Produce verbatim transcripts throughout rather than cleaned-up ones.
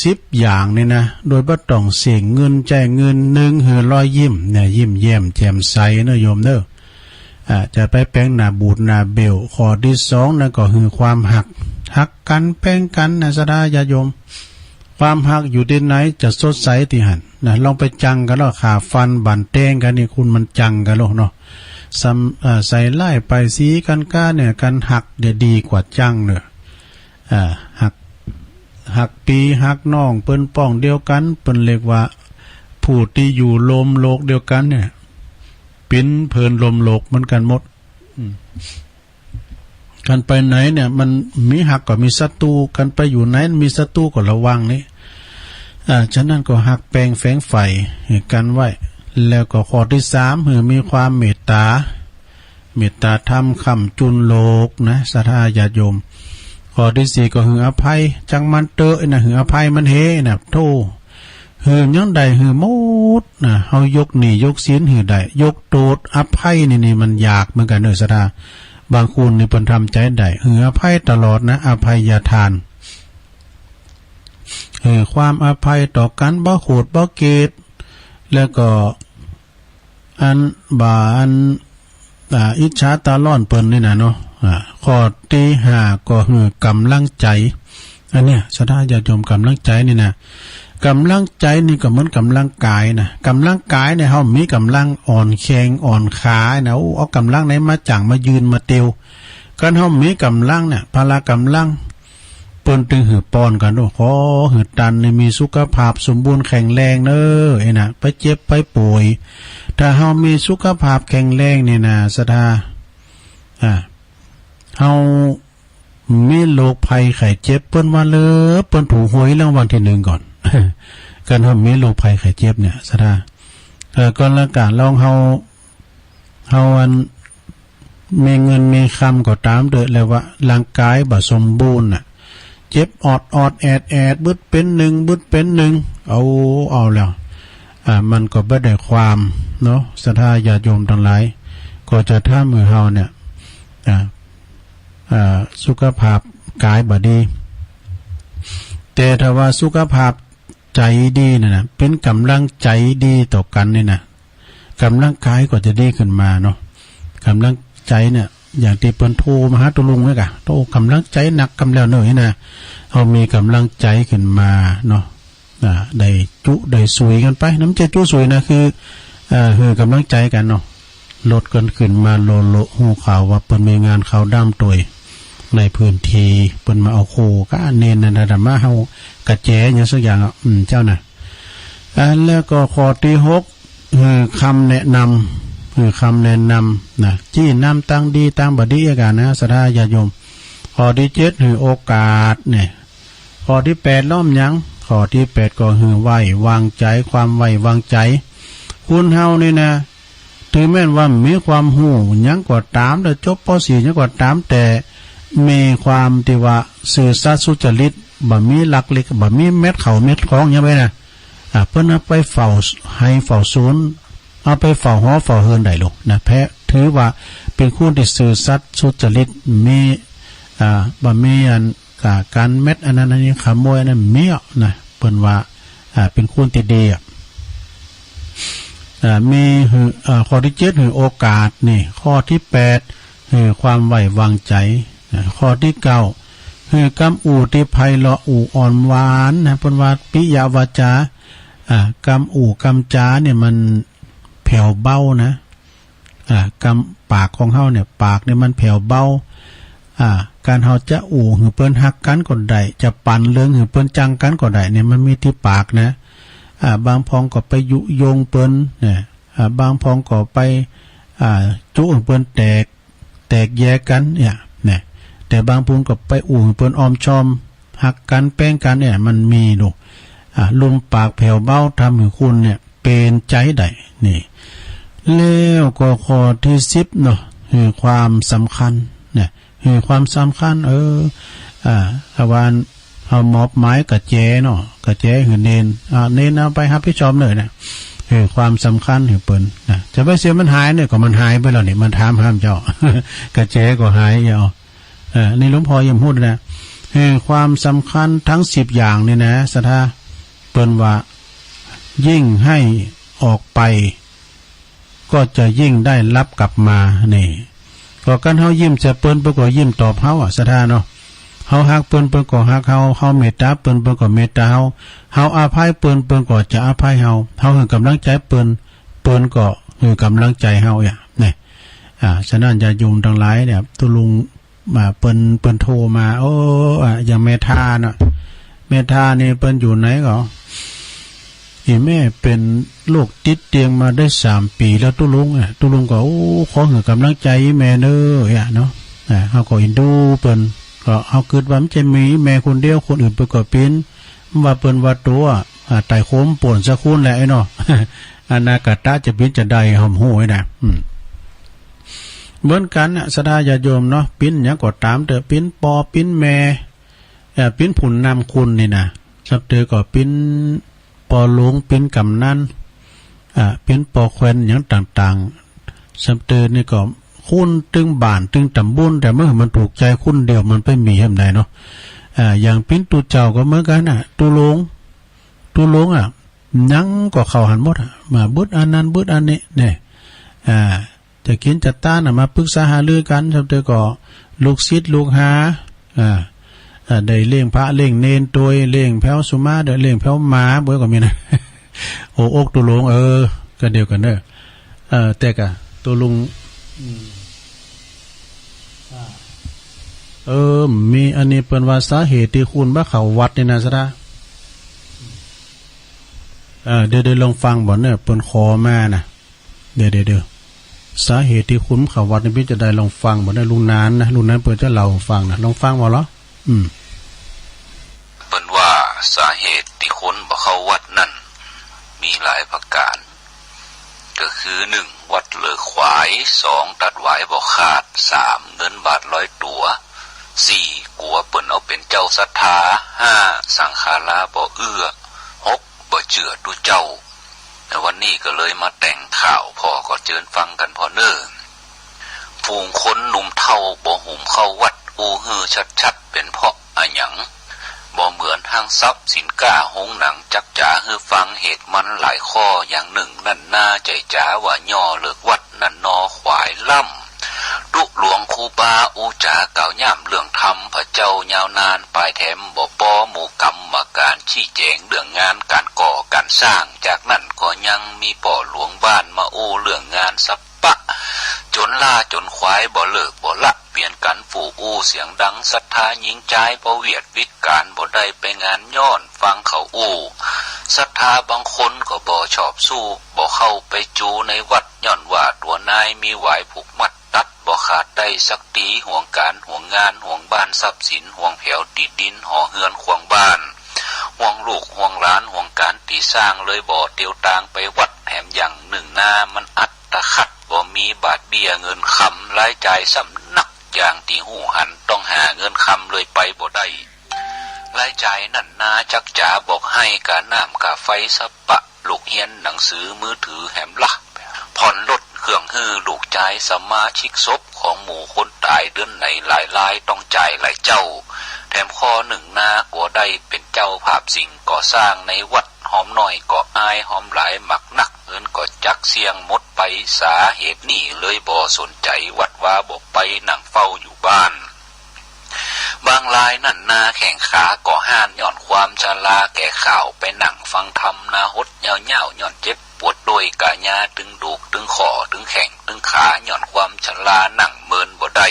สิบอย่างนี่นะ โดยบ่ต้องเสียเงิน ใจ๊เงิน นึ่ง หื้อรอยยิ้มเนี่ย ยิ้มแย้มแจ่มใสเนาะโยมเนาะ อ่า จะไปแป๋งหน้าบูดหน้าเบ้ว ข้อตี้สองนั่นก็หื้อความฮัก ฮักกั๋นแป๋งกั๋นนะศรัทธาญาติโยม ความฮักอยู่ตี้ไหนจะสดใสตี้หั้นนะ ลองไปจังกั๋นเนาะ ฆ่าฟันบั่นแตงกั๋นนี่ คุณมันจังกั๋นเนาะ ซ้ำ อ่า ใส่ร้ายป้ายสีกั๋นก้าเนี่ย กั๋นฮักเดี๋ยวดีกว่าจังเนาะ อ่า ฮัก ฮักปี้ฮักน้อง เปิ้นป้องเดียวกั๋น เปิ้นเรียกว่าผู้ตี้อยู่โลมโลกเดียวกั๋นเนี่ย ปิ้นเผินโลมโลกเหมือนกั๋นหมด อืม กั๋นไปไหนเนี่ย มันมีฮักก็มีศัตรู๋ กั๋นไปอยู่ไหนมีศัตรู๋ก็ระวังนี่ อ่า ฉะนั้นก็ฮักแป๋งแฝงใฝ่กั๋นไว้ แล้วก็ข้อตี้สาม หื้อมีความเมตต๋า เมตต๋าธรรมค้ำจุนโลกนะศรัทธาญาติโยม ข้อตี้สี่ก็หื้ออภัย จังมันเต๊อะนะ หื้ออภัยมันเฮนะ โธ่ หื้อหยังได้หื้อหมดนะ เฮายกหนี้ยกสินหื้อได้ ยกโต้ษอภัยนี่ นี่มันยากเหมือนกั๋นเนาะศรัทธา บางคนนี่เปิ้นทำใจ๋ได้ หื้ออภัยตลอดนะ อภัยทาน หื้อความอภัยต่อกั๋น บ่โขดบ่เกลียด แล้วก็ อันบ่าอัน อ่า อิจฉาต๋าร้อนเปิ้นนี่นะเนาะ อ่า ข้อตี้ห้าก็หื้อก๋ำลังใจ๋ อันเนี้ยศรัทธาญาติโยม ก๋ำลังใจ๋นี่นะ ก๋ำลังใจ๋นี่ก็เหมือนก๋ำลังกายนะ ก๋ำลังกายเนี่ยเฮามีก๋ำลังอ่อนแข้งอ่อนขานะ โอ้ เอาก๋ำลังไหนมาจั่งมายืนมาเตียว กั๋นเฮามีก๋ำลังเนี่ย พละก๋ำลัง เปิ้นตึงหื้อปอนกั๋น โอ้ ขอหื้อตันนี่มีสุขภาพสมบูรณ์แข็งแรงเน้อ ไอ้นะ ไปเจ็บไปป่วย ถ้าเฮามีสุขภาพแข็งแรงนี่นะศรัทธา อ่า เฮามีโรคภัยไข้เจ็บ เปิ้นว่าเลิศ เปิ้นถูกหวยรางวัลตี้นึ่งก่อน กั๋นเฮามีโรคภัยไข้เจ็บเนี่ยศรัทธา เอ่อ ก่อนละกั๋นลองเฮา เฮาอัน มีเงินมีคำก็ต๋ามเต๊อะ แล้วว่าร่างกายบ่สมบูรณ์น่ะ เจ็บออดออดแอดแอด บึดเป๋นนึ่ง บึดเป๋นนึ่ง เอา เอาแล้ว อ่า มันก็บ่ได้ความเนาะ ศรัทธาญาติโยมตังหลาย ก็จะทำหื้อเฮาเนี่ย อ่า อ่า สุขภาพกายบ่ดี แต่ถ้าว่าสุขภาพใจ๋ดีนั่นน่ะ เป๋นก๋ำลังใจ๋ดีต่อกั๋นนี่นะ ก๋ำลังกายก็จะดีขึ้นมาเนาะ ก๋ำลังใจ๋เนี่ย อย่างตี้เปิ้นโทรมาหาตุ๊ลุงเนี่ยก่ะ โอ้ ก๋ำลังใจ๋หนักกำแล้วเนาะนี่นะ เฮามีก๋ำลังใจ๋ขึ้นมาเนาะ อ่า ได้จุได้สุยกั๋นไป บ่ใจ้จุสุยนะ คือ เอ่อ หื้อก๋ำลังใจ๋กั๋นเนาะ ลดกั๋นขึ้นมาโลโล ฮู้ข่าวว่าเปิ้นมีงานขาวดำตวย ในพื้นตี้ เปิ้นมาเอาคู่กับเณรนั่นน่ะ มาเฮากระแจหยังสักอย่างอ่ะ อืม เจ้านะ อ่า แล้วก็ข้อตี้หก หื้อคำแนะนำ หื้อคำแนะนำนะ จี้นำตางดีตางบ่ดีอะก่ะนะ ศรัทธาญาติโยม ข้อตี้เจ็ด หื้อโอกาสเนี่ย ข้อตี้แปด ล้อมหยัง ข้อตี้แปด ก็หื้อไว้วางใจ๋ ความไว้วางใจ๋ คนเฮานี่นะ ถึงแม้นว่ามีความฮู้หยังก็ต๋าม แล้วจบ ป.สี่ หยังก็ต๋าม แต่มีความตี้ว่าซื่อสัตย์สุจริต บ่มีลักเล็ก บ่มีเม็ดข้าวเม็ดของหยังไปนะ อ่า เปิ้นเอาไปเฝ้าไฮ่เฝ้าสวน เอาไปเฝ้าหอเฝ้าเฮือนได้ลูกนะ แปะถือว่าเป๋นคนตี้ซื่อสัตย์สุจริต มี อ่า บ่มีอัน อ่า ก๋านเม็ดอันนั้นอันนี้ ขโมยอันนั้น มีอ่ะนะ เปิ้นว่า อ่า เป๋นคนตี้ดีอ่ะ อ่า มีหื้อ อ่า ข้อตี้เจ็ด หื้อโอกาสนี่ ข้อตี้แปด หื้อความไว้วางใจ๋ อ่า ข้อตี้เก้า หื้อกำอู้ตี้ไพเราะ อู้อ่อนหวานนะ เปิ้นว่าปิยวาจา อ่า กำอู้กำจาเนี่ยมันแผ่วเบานะ อ่า กำ ปากของเฮาเนี่ย ปากเนี่ยมันแผ่วเบา อ่า ก๋านเฮาจะอู้หื้อเปิ้นฮักกั๋นก็ได้ จะปันเรื่องหื้อเปิ้นจังกั๋นก็ได้เนี่ย มันมีตี้ปากนะ อ่า บางพองก็ไปยุยงเปิ้นเนี่ย อ่า บางพองก็ไป อ่า จุหื้อเปิ้นแตก แตกแยกกั๋นเนี่ย เนี่ย แต่บางพองก็ไปอู้หื้อเปิ้นออมชอม ฮักกั๋นแป๋งกั๋นเนี่ย มันมีลูก อ่า ลมปากแผ่วเบาทำหื้อคนเนี่ย เป๋นใจ๋ได้ นี่ แล้วก็ข้อตี้สิบเนาะ หื้อความสำคัญ เนี่ย หื้อความสำคัญ เออ อ่า อาวัน เอามอบหมายกระแจเนาะ กระแจหื้อเณร อ่า เณรเอาไปฮับผิดชอบเน่อนะ หื้อความสำคัญหื้อเปิ้นนะ จะไปเสียมันหายเนี่ย ก็มันหายไปแล้วนี่ มันถามห้ามเจ้า กระแจก็หายเอา เออ นี่หลวงพ่อยังพูดนะ แห่งความสำคัญตึงสิบอย่างนี่นะ ศรัทธา เปิ้นว่า ยิ่งหื้อออกไป ก็จะยิ่งได้ฮับกลับมา นี่ ก็คันเฮายิ้มใส่เปิ้น เปิ้นก็ยิ้มตอบเฮาอะ ศรัทธาเนาะ เฮาฮักเปิ้น เปิ้นก็ฮักเฮา เฮาเมตต๋าเปิ้น เปิ้นก็เมตต๋าเฮา เฮาอภัยเปิ้น เปิ้นก็จะอภัยเฮา เฮาหื้อกำลังใจ๋เปิ้น เปิ้นก็หื้อกำลังใจ๋เฮา อะ นี่ อ่า ฉะนั้นญาติโยมตังหลายเนี่ย ตุ๊ลุง มาเปิ้น เปิ้นโทรมา โอ้ อะ อย่างแม่ทาเนาะ แม่ทานี่เปิ้นอยู่ไหนก็ อี่แม่เป๋นโรคติดเตียงมาได้สามปี๋แล้วตุ๊ลุงอะ ตุ๊ลุงก็ โอ้ ขอหื้อกำลังใจ๋อี่แม่เน่อ อะเนาะ อ่า เฮาก็เอ็นดูเปิ้น ก็เฮากึ๊ดว่ามันจะมีแม่คนเดียว คนอื่นเปิ้นก็เป๋น ว่าเปิ้นว่าตั๋ว อ่า ไต่โคมป่นสักคนแหละไอ้เนาะ อนาคตจะเป๋นจะใดเฮาบ่ฮู้ไอ้นะ อืม เหมือนกั๋นนะ ศรัทธาญาติโยมเนาะ เป๋นหยังก็ต๋ามเต๊อะ เป๋นป้อเป๋นแม่ เอ่อ เป๋นผู้นำคนนี่นะ สำเต๊อะก็เป๋นป้อหลวง เป๋นก๋ำนัน อ่า เป๋นป้อแควนหยังต่างๆ สำเต๊อะนี่ก็คนตึงบ้านตึงต๋ำบล แต่เมื่อมันถูกใจ๋คนเดียวมันไปมีแหมใดเนาะ อ่า อย่างเป๋นตุ๊เจ้าก็เหมือนกั๋นนะ ตุ๊ลุง ตุ๊ลุงอะ หยังก็เข้าหั้นหมดอะ มาเบิดอันนั้นเบิดอันนี้ เนี่ย อ่า จะกิ๋นจะตานอะ มาปรึกษาหารือกั๋น สำเต๊อะก็ลูกศิษย์ลูกหา อ่า อ่า ได้เลี้ยงพระเลี้ยงเณรตวย เลี้ยงแผ้วสุมาเต๊อะ เลี้ยงแผ้วหมาบ่อยก็มีนะ หัวอกตุ๊ลุง เออ ก็เดียวกั๋นเน่อ เออ แต่กะตุ๊ลุง อืม อ่า เออ มีอันนี้เปิ้นว่าสาเหตุตี้คุณบ่เข้าวัดนี่นะ ศรัทธา เออ เดี๋ยว เดี๋ยวลองฟังบ่อนเน่อ เปิ้นขอมานะ เดี๋ยว เดี๋ยว เดี๋ยว สาเหตุตี้คุณบ่เข้าวัดนี่เป๋นจะใด ลองฟังบ่อนเน่อ ลุงนานนะ ลุงนานเปิ้นจะเล่าฟังนะ ลองฟังบ่อนเหรอ อืม เปิ้นว่าสาเหตุตี้คนบ่เข้าวัดนั้น มีหลายประก๋าน ก็คือ หนึ่ง วัดเหลือขวาย สอง ตัดหวายบ่ขาด สาม เงินบาทลอยตั๋ว สี่ กั๋วเปิ้นเอาเป๋นเจ้าศรัทธา ห้า สังฆาราบ่เอื้อ หก บ่เจื้อตุ๊เจ้า ในวันนี้ก็เลยมาแต่งข่าว ผ่อก็เจิญฟังกั๋นผ่อเน่อ ฝูงคนหนุ่มเฒ่าบ่หุมเข้าวัด อู้หื้อชัดๆ เป๋นเพราะอะหยัง บ่เหมือนห้างสับสินก้าโฮงหนัง จักจ๋าหื้อฟังเหตุมันหลายข้อ อย่างนึ่งนั้นนา ใจ๋จ๋าว่าย่อเลิกวัดนั้นนอ ขวายล้ำ ตุ๊หลวงครูบาอู้จ๋ากล่าวย่ำเรื่องธรรมพระเจ้ายาวนาน ปายแถมบ่ปอหมู่กรรมการ ชี้แจ๋งเรื่องงานก๋านก่อก๋านสร้าง จากนั้นก็ยังมีป้อหลวงบ้านมาอู้เรื่องงานสับ ปะ จ๋นล้าจ๋นขวายบ่เลิกบ่ละ เปลี่ยนกั๋นฟู่อู้เสียงดัง ศรัทธาญิงจายบ่เวียดวิดก๋าน บ่ได้ไปงานย้อนฟังเขาอู้ ศรัทธาบางคนก็บ่ชอบสู้ บ่เข้าไปจูในวัด ย้อนว่าตั๋วนายมีหวายผูกมัด ตัดบ่ขาดได้สักตี้ ห่วงก๋าน ห่วงงาน ห่วงบ้านทรัพย์สิน ห่วงแผวตี้ดิน หอเฮือนขวางบ้าน ห่วงลูก ห่วงหลาน ห่วงก๋านตี้สร้าง เลยบ่เตียวตางไปวัด แถมอย่างนึ่งนามันอัตคัด บ่มีบาทเบี้ยเงินคำ รายจ่ายซ้ำนัก อย่างตี้ฮู้หัน ต้องหาเงินคำเลยไปบ่ได้ รายจ่ายนั้นนาจักจ๋าบอกไห้ ก๋าน้ำก๋าไฟสับปะ ลูกเฮียนหนังสือมือถือแหมละ ผ่อนรถเครื่องหื้อลูกจาย สมาชิกศพของหมู่คนต๋ายเดือนไหนหลายราย ต้องจ่ายหลายเจ้า แถมข้อนึ่งนากั๋วได้เป๋นเจ้าภาพสิ่งก่อสร้างในวัด หอมน้อยก็อาย หอมหลายมักนัก เงินก็จักเสี้ยงหมดไป สาเหตุนี้เลยบ่สนใจ๋วัดวา บ่ไปนั่งเฝ้าอยู่บ้าน บางรายนั้นนาแข้งขาก็ฮ้าน ย้อนความชราแก่ข่าว ไปนั่งฟังธรรมนาหดยาวๆ ย้อนเจ็บปวดโดยก๋ายา ตึงดูก ตึงข้อ ตึงแข้ง ตึงขา ย้อนความชรานั่งเมินบ่ได้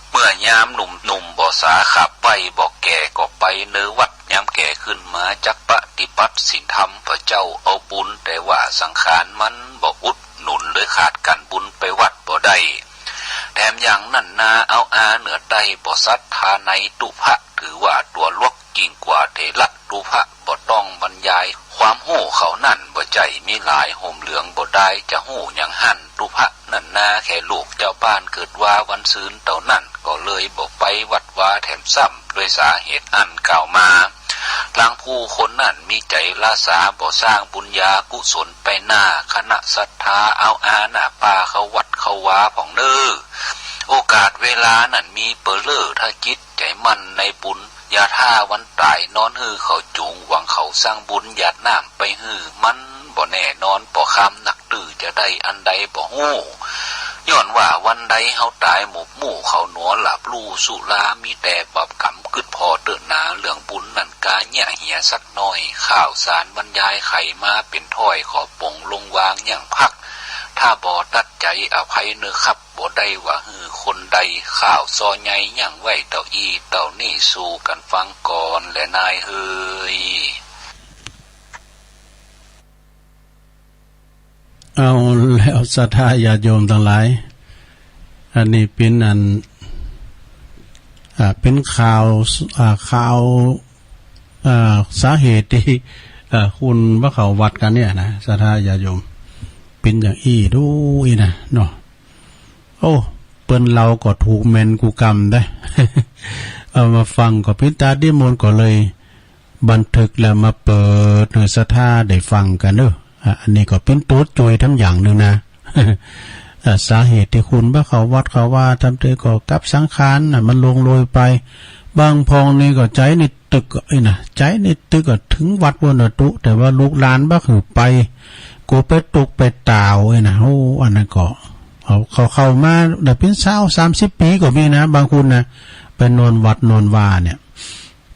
เมื่อยามหนุ่มๆ บ่สาขับไหว้ บ่แก่ก็ไปเนอวัด ยามแก่ขึ้นมาจักปฏิบัติศีลธรรมพระเจ้าเอาบุญ แต่ว่าสังขารมันบ่อุดหนุน เลยขาดก๋านบุญไปวัดบ่ได้ แถมอย่างนั้นนา เอาอาเหนือใต้บ่ศรัทธาในตุ๊พะ ถือว่าตั๋วหลวกยิ่งกว่าเถระตุ๊พะ บ่ต้องบรรยาย ความฮู้เขานั้นบ่ใจ้มีหลาย ห่มเหลืองบ่ดายจะฮู้หยังหั้น ตุ๊พะนั้นนา แค่ลูกเจ้าบ้านเกิดวาวันซืนเต้านั้น ก็เลยบ่ไปวัดวาแถมซ้ำ ด้วยสาเหตุอันกล่าวมา ลางผู้คนนั้นมีใจ๋ล้าสา บ่สร้างบุญญากุศลไปหน้า คณะศรัทธาเอาอาหน้าป้าเข้าวัดเข้าวาพ่องเน่อ โอกาสเวลานั้นมีเป๋อเล่อ ถ้าจิตใจ๋มั่นในบุญ อย่าถ่าวันต๋ายนอนหื้อเขาจูง หวังเขาสั่งบุญหยาดน้ำไปหื้อ มันบ่แน่นอน ปอค่ำนัก ตื้อจะได้อันใดบ่ฮู้ ย้อนว่าวันใดเฮาต๋าย หมกหมู่เข้าหนัว หลาบลู่สุรา มีแต่บาปก๋รรม กึ๊ดผ่อเต๊อะหนา เรื่องบุญนั้นกาเยียะเหียสักหน่อย ข่าวสารบรรยายใค่มาเป๋นถ้อย ขอป๋งลงวางยั้งพัก ถ้าบ่ตัดใจ๋อภัยเน่อครับ บ่ได้ว่าหื้อคนใด ข่าวส่อใหญ่ยั้งไว้เต้าอี้เต้านี่ สู่กั๋นฟังก่อนแลนายเฮย เอาแล้วศรัทธาญาติโยมตังหลาย อันนี้เป๋นอัน อ่า เป๋นข่าว อ่า ข่าว อ่า สาเหตุตี้ อ่า คนบ่เข้าวัดกั๋นเนี่ยนะ ศรัทธาญาติโยม เป๋นอย่างอี้ดูอี้นะเนาะ โอ้ เปิ้นเล่าก็ถูกแม่นกู้กำได้ เอามาฟังก็เป๋นต๋าดีมนต์ ก็เลยบันทึกแล้วมาเปิดหื้อศรัทธาได้ฟังกั๋นเนาะ อ่ะ อันนี้ก็เป๋นตั๋วจ่วยทำอย่างนึ่งนะ อ่ะ สาเหตุตี้คนบ่เข้าวัดเข้าวา ทำเต๊อะก็กับสังขารน่ะ มันล่วงโรยไป บางพ่องนี่ก็ใจ๋นี่ตึก เอ้ยนะ ใจ๋นี่ตึกอะ เถิงวัดปู๊นน่ะตุ๊ แต่ว่าลูกหลานบ่หื้อไป กั๋วไปตกไปตาว เอ้ยนะ โอ้ อันนั้นก็ เขา เขาเข้ามาได้เป๋นซาวสามสิบปี๋ก็มีนะ บางคนนะ ไปนอนวัดนอนวาเนี่ย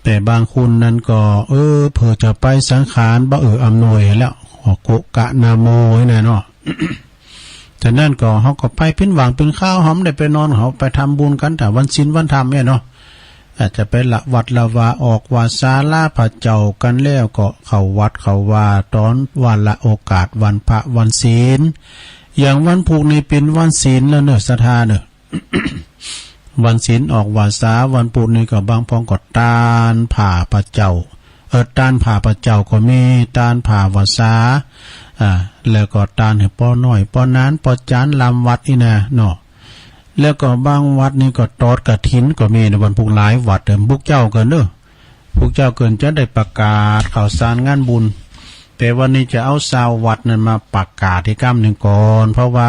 แต่บางคนนั้นก็ เออ เผื่อจะไปสังขารบ่เอื้ออำนวยแล้ว ก็โกะกะนาโมไว้นะเนาะ ฉะนั้นก็เฮาก็ไปเป๋นหว่างเป๋นคราว เฮาบ่ได้ไปนอน เฮาไปทำบุญกั๋น ถ้าวันศีลวันธรรมเนี่ยเนาะ อาจจะไปละวัดละวา ออกวาสาลาพระเจ้ากั๋นแล้ว ก็เข้าวัดเข้าวา ต๋อนวาระโอกาสวันพระวันศีล อย่างวันพูกนี่เป๋นวันศีลแล้วเนาะ ศรัทธาเนาะ วันศีลออกวาสา วันพูกนี่ก็บางพ่องก็ตานผ้าพระเจ้า เออ ตานผ้าพระเจ้าก็มี ตานผ้าวาสา อ่า แล้วก็ตานหื้อป้อน้อย ป้อหนาน ป้อจ๋าร ลำวัดอี้นะเนาะ แล้วก็บางวัดนี่ก็ตอดกฐินก็มีนะ วันพูกหลายวัดเด้อ พุกเจ้ากั๋นเนาะ พุกเจ้ากั๋นจะได้ประกาศข่าวสารงานบุญ แต่วันนี้จะเอาซาววัดนั้นมาประกาศอีกกำนึ่งก่อน เพราะว่า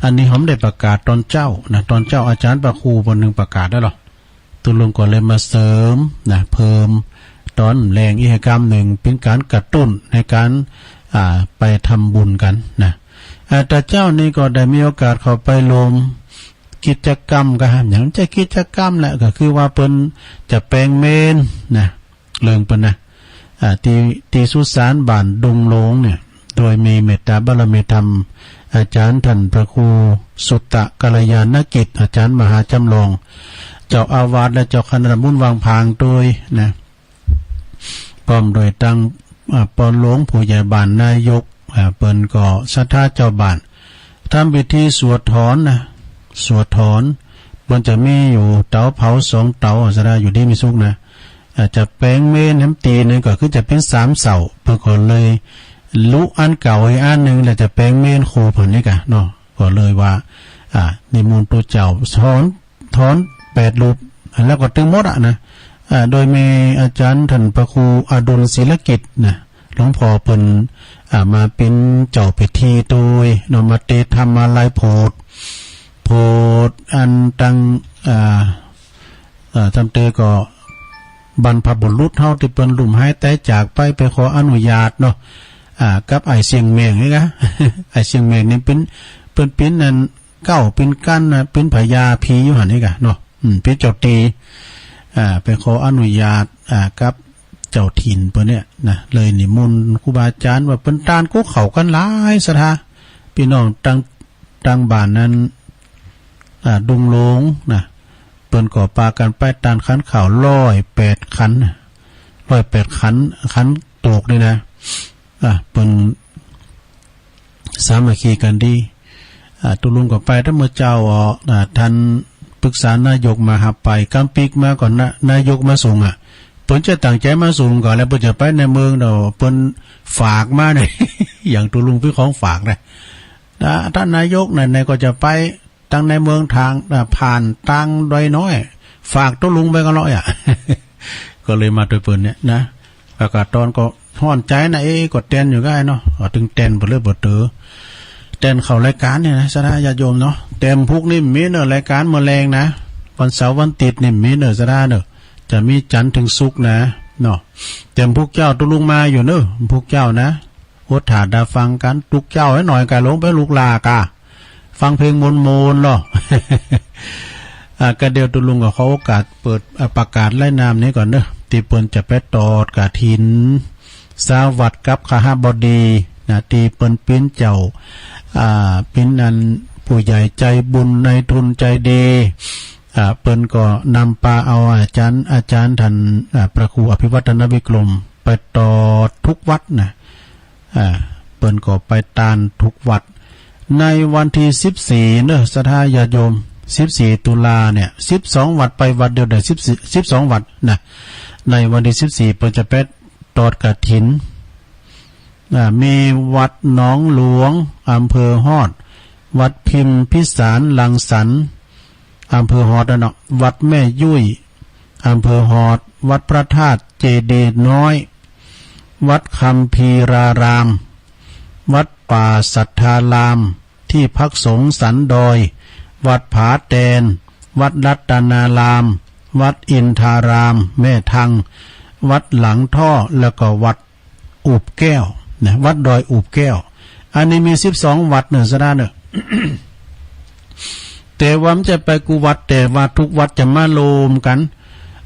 อันนี้เฮาบ่ได้ประกาศต๋อนเจ๊านะ ต๋อนเจ๊าอาจ๋ารย์พระครูเปิ้นนึ่งประกาศแล้วเนาะ ตุ๊ลุงก็เลยมาเสริมนะ เพิ่มต๋อนแลงอีกกำนึ่ง เป๋นก๋านกระตุ้นในก๋าน อ่า ไปทำบุญกั๋นนะ อ่า แต่เจ๊านี่ก็ได้มีโอกาสเข้าไปร่วมกิจกรรม ก็หาหยังจะกิจกรรมแหละ ก็คือว่าเปิ้นจะแป๋งเมรุนะ เรื่องเปิ้นนะ อ่า ตี้ ตี้สุสานบ้านดงหลงเนี่ย โดยมีเมตตาบารมีธรรม อาจ๋ารย์ต้านพระครูสุตตะกัลยาณกิจ อาจ๋ารย์มหาจ๋ำลอง เจ้าอาวาสและเจ้าคณะตำบลวังผางโตยนะ พร้อมโดยตัง อ่า ป้อหลวงผู้ใหญ่บ้านนายก อ่า เปิ้นก็ศรัทธาเจ้าบ้าน ทำพิธีสวดถอนนะ สวดถอน เปิ้นจะมีอยู่เต๋าเผาสองเต๋า ศรัทธาอยู่ดีมีสุขนะ อาจจะแป๋งเมรุแหมตี้นึ่งก็คือจะเป๋นสามเสา เปิ้นก็เลยลุอันเก่าอีกอันนึ่ง แล้วจะแป๋งเมรุคู่เปิ้นนี่ก่ะเนาะ ก็เลยว่า อ่า นิมนต์ตุ๊เจ้าถอน ถอนแปดรูป แล้วก็ตึงหมดอะนะ อ่า โดยมีอาจ๋ารย์ต้านพระครูอดุลศิลกิจนะ หลวงพ่อเปิ้น อ่า มาเป๋นเจ้าพิธีโตยเนาะ มาเตรียมทำมาลัยโผด โผดอันตัง อ่า อ่า ทำเตยก็บรรพบุรุษเฮาตี้เปิ้นลุ่มหายต๋ายจากไป ไปขออนุญาตเนาะ อ่า กับไอ้เสี้ยงแมงนี่ก่ะ ไอ้เสี้ยงแมงนี่เป๋น เปิ้นเป๋นอัน เก๊าเป๋นกั๋นนะ เป๋นพญาผีอยู่หั้นนี่ก่ะเนาะ อืม เป๋นเจ้าตี้ อ่า ไปขออนุญาต อ่า กับเจ้าถิ่นเปิ้นเนี่ยนะ เลยนิมนต์ครูบาอาจ๋ารย์ว่าเปิ้นตานกู้เข้ากั๋นหลายศรัทธา ปี้น้องตัง ตังบ้านนั้น อ่า ดงหลงนะ เปิ้นก็ปากั๋นไปตานขันข้าวร้อยแปดขันนะ ร้อยแปดขัน ขันโตกนี่นะ อ่า เปิ้น สามัคคีกั๋นดี อ่า ตุ๊ลุงก็ไปตางเมื่อเจ๊า อ่อ อ่า ต้านปรึกษานายกมาฮับไป กำปิ๊กมาก่อนนะ นายกมาส่งอะ เปิ้นจะตั้งใจ๋มาส่งก่อน แล้วเปิ้นจะไปในเมืองเนาะ เปิ้นฝากมาเนี่ย อย่างตุ๊ลุงเป๋นของฝากนะ อ่า ต้านนายกนั่น นายก็จะไป ตางในเมืองตาง อ่า ผ่านตางดอยน้อย ฝากตุ๊ลุงไปก่อนเนาะอะ ก็เลยมาโตยเปิ้นเนี่ยนะ แล้วก็ตอนก็ฮ้อนใจ๋นะ เอ๊ะ ก็แตนอยู่ก้าเนาะ ก็ตึงแตนไปเลยบ่เต๋อ แตนเข้ารายก๋านเนี่ยนะ ศรัทธาญาติโยมเนาะ แตนพุกนี่มีเน่อ รายก๋านเมื่อแลงนะ วันเสาร์วันอาทิตย์นี่มีเน่อ ศรัทธาเน่อ จะมีจันทร์เถิงศุกร์นะ เนาะ แตนพุกเจ๊าตุ๊ลุงมาอยู่เน่อ พุกเจ๊านะ อดถ่าดาฟังกั๋น ตุ๊กเจ๊าหน้อยก่ะ ลงไปลุกหล้าก่ะ ฟังเพลงม่วนๆ เนาะ อ่า ก็เดี๋ยวตุ๊ลุงก็ขอโอกาสเปิด อ่า ประกาศรายนามนี้ก่อนเนาะ ตี้เปิ้นจะไปตอดกฐิน ซาววัดกับคหบดีนะ ตี้เปิ้นเป๋นเจ้า อ่า เป๋นอันผู้ใหญ่ใจ๋บุญ นายทุนใจ๋ดี อ่า เปิ้นก็นำปาเอาอาจ๋ารย์ อาจ๋ารย์ต้าน อ่า พระครูอภิวัฒนวิกรม ไปตอดกู้วัดนะ อ่า เปิ้นก็ไปตานกู้วัด ในวันตี้สิบสี่เนาะ ศรัทธาญาติโยม สิบสี่ตุลาเนี่ย สิบสองวัด ไปวัดเดียวได้สิบสี่ สิบสองวัดนะ ในวันตี้สิบสี่เปิ้นจะไปตอดกฐิน อ่า มีวัดหนองหลวง อำเภอฮอด วัดพิมพิสารรังสรรค์ อำเภอฮอดนะเนาะ วัดแม่ยุ้ย อำเภอฮอด วัดพระธาตุเจดีย์น้อย วัดคัมภีราราม วัดป่าสัทธาราม ตี้พักสงฆ์สันดอย วัดผาแตน วัดรัตนาราม วัดอินทาราม แม่ทัง วัดหลังท่อ แล้วก็วัด อุบแก้วนะ วัดดอยอุบแก้ว อันนี้มีสิบสองวัดเนาะ ศรัทธาเนาะ แต่ว่ามันจะไปกู้วัด แต่ว่ากู้วัดจะมารวมกั๋น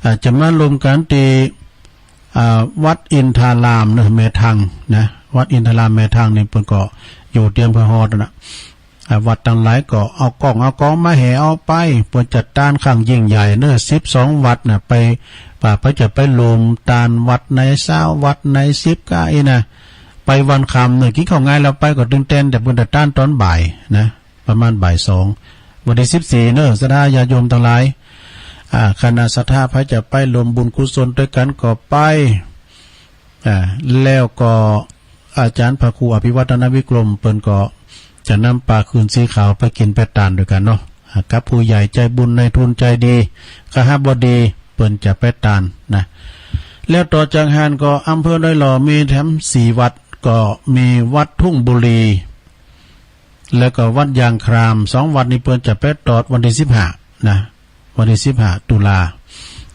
อ่า จะมารวมกั๋นตี้ อ่า วัดอินทารามเนาะ แม่ทังนะ วัดอินทารามแม่ทังนี่เปิ้นก็อยู่ตี้อำเภอฮอดนะ อ่า วัดตังหลายก็เอาก้องเอากองมาแห่เอาไป เปิ้นจัดตานครั้งยิ่งใหญ่เนาะ สิบสองวัดน่ะ ไป ป่าไปจะไปรวมตานวัดในซาววัดในสิบก้าอี้นะ ไปวันค่ำเนาะ กิ๋นข้าวงายแล้วไปก็ตึงแตน แต่เปิ้นจัดตานต๋อนบ่ายนะ ประมาณบ่ายสอง วันตี้สิบสี่เนาะ ศรัทธาญาติโยมตังหลาย อ่า คณะศรัทธาใผจะไปรวมบุญกุศลตวยกั๋นก็ไป อ่า แล้วก็อาจ๋ารย์พระครูอภิวัฒนวิกรม เปิ้นก็จะนำปาคืนสีขาวไปกิ๋นไปตานตวยกั๋นเนาะ อ่า กับผู้ใหญ่ใจ๋บุญ นายทุนใจ๋ดี คหบดี เปิ้นจะไปตานนะ แล้วต่อจากหั้นก็อำเภอดอยหล่อมีแถมสี่วัด ก็มีวัดทุ่งบุรี แล้วก็วัดยางคราม สองวัดนี้เปิ้นจะไปตอดวันตี้สิบห้านะ วันตี้สิบห้าตุลา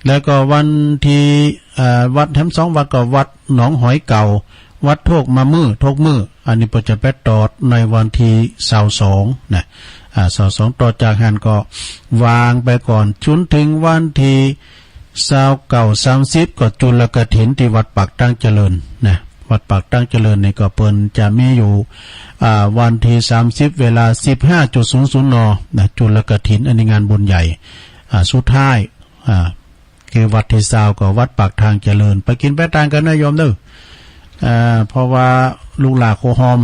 แล้วก็วันตี้ เอ่อ วัดแถมสองวัดก็วัดหนองหอยเก่า วัดโทกมามือ โทกมือ อันนี้เปิ้นจะไปตอดในวันตี้ซาวสองนะ อ่า ซาวสอง ต่อจากหั้นก็วางไปก่อน จ๋นเถิงวันตี้ ซาวเก้า สามสิบ ก็จุลกฐินตี้วัดปากตางเจริญนะ วัดปากตางเจริญนี่ก็เปิ้นจะมีอยู่ อ่า วันตี้สามสิบ เวลา สิบห้าจุดศูนย์ศูนย์ น นะ จุลกฐิน อันนี้งานบุญใหญ่ อ่า สุดท้าย อ่า คือวัดตี้ซาวก็วัดปากตางเจริญ ไปกิ๋นไปตานกั๋นนะโยมเนาะ อ่า เพราะว่าลูกหลานโคฮอม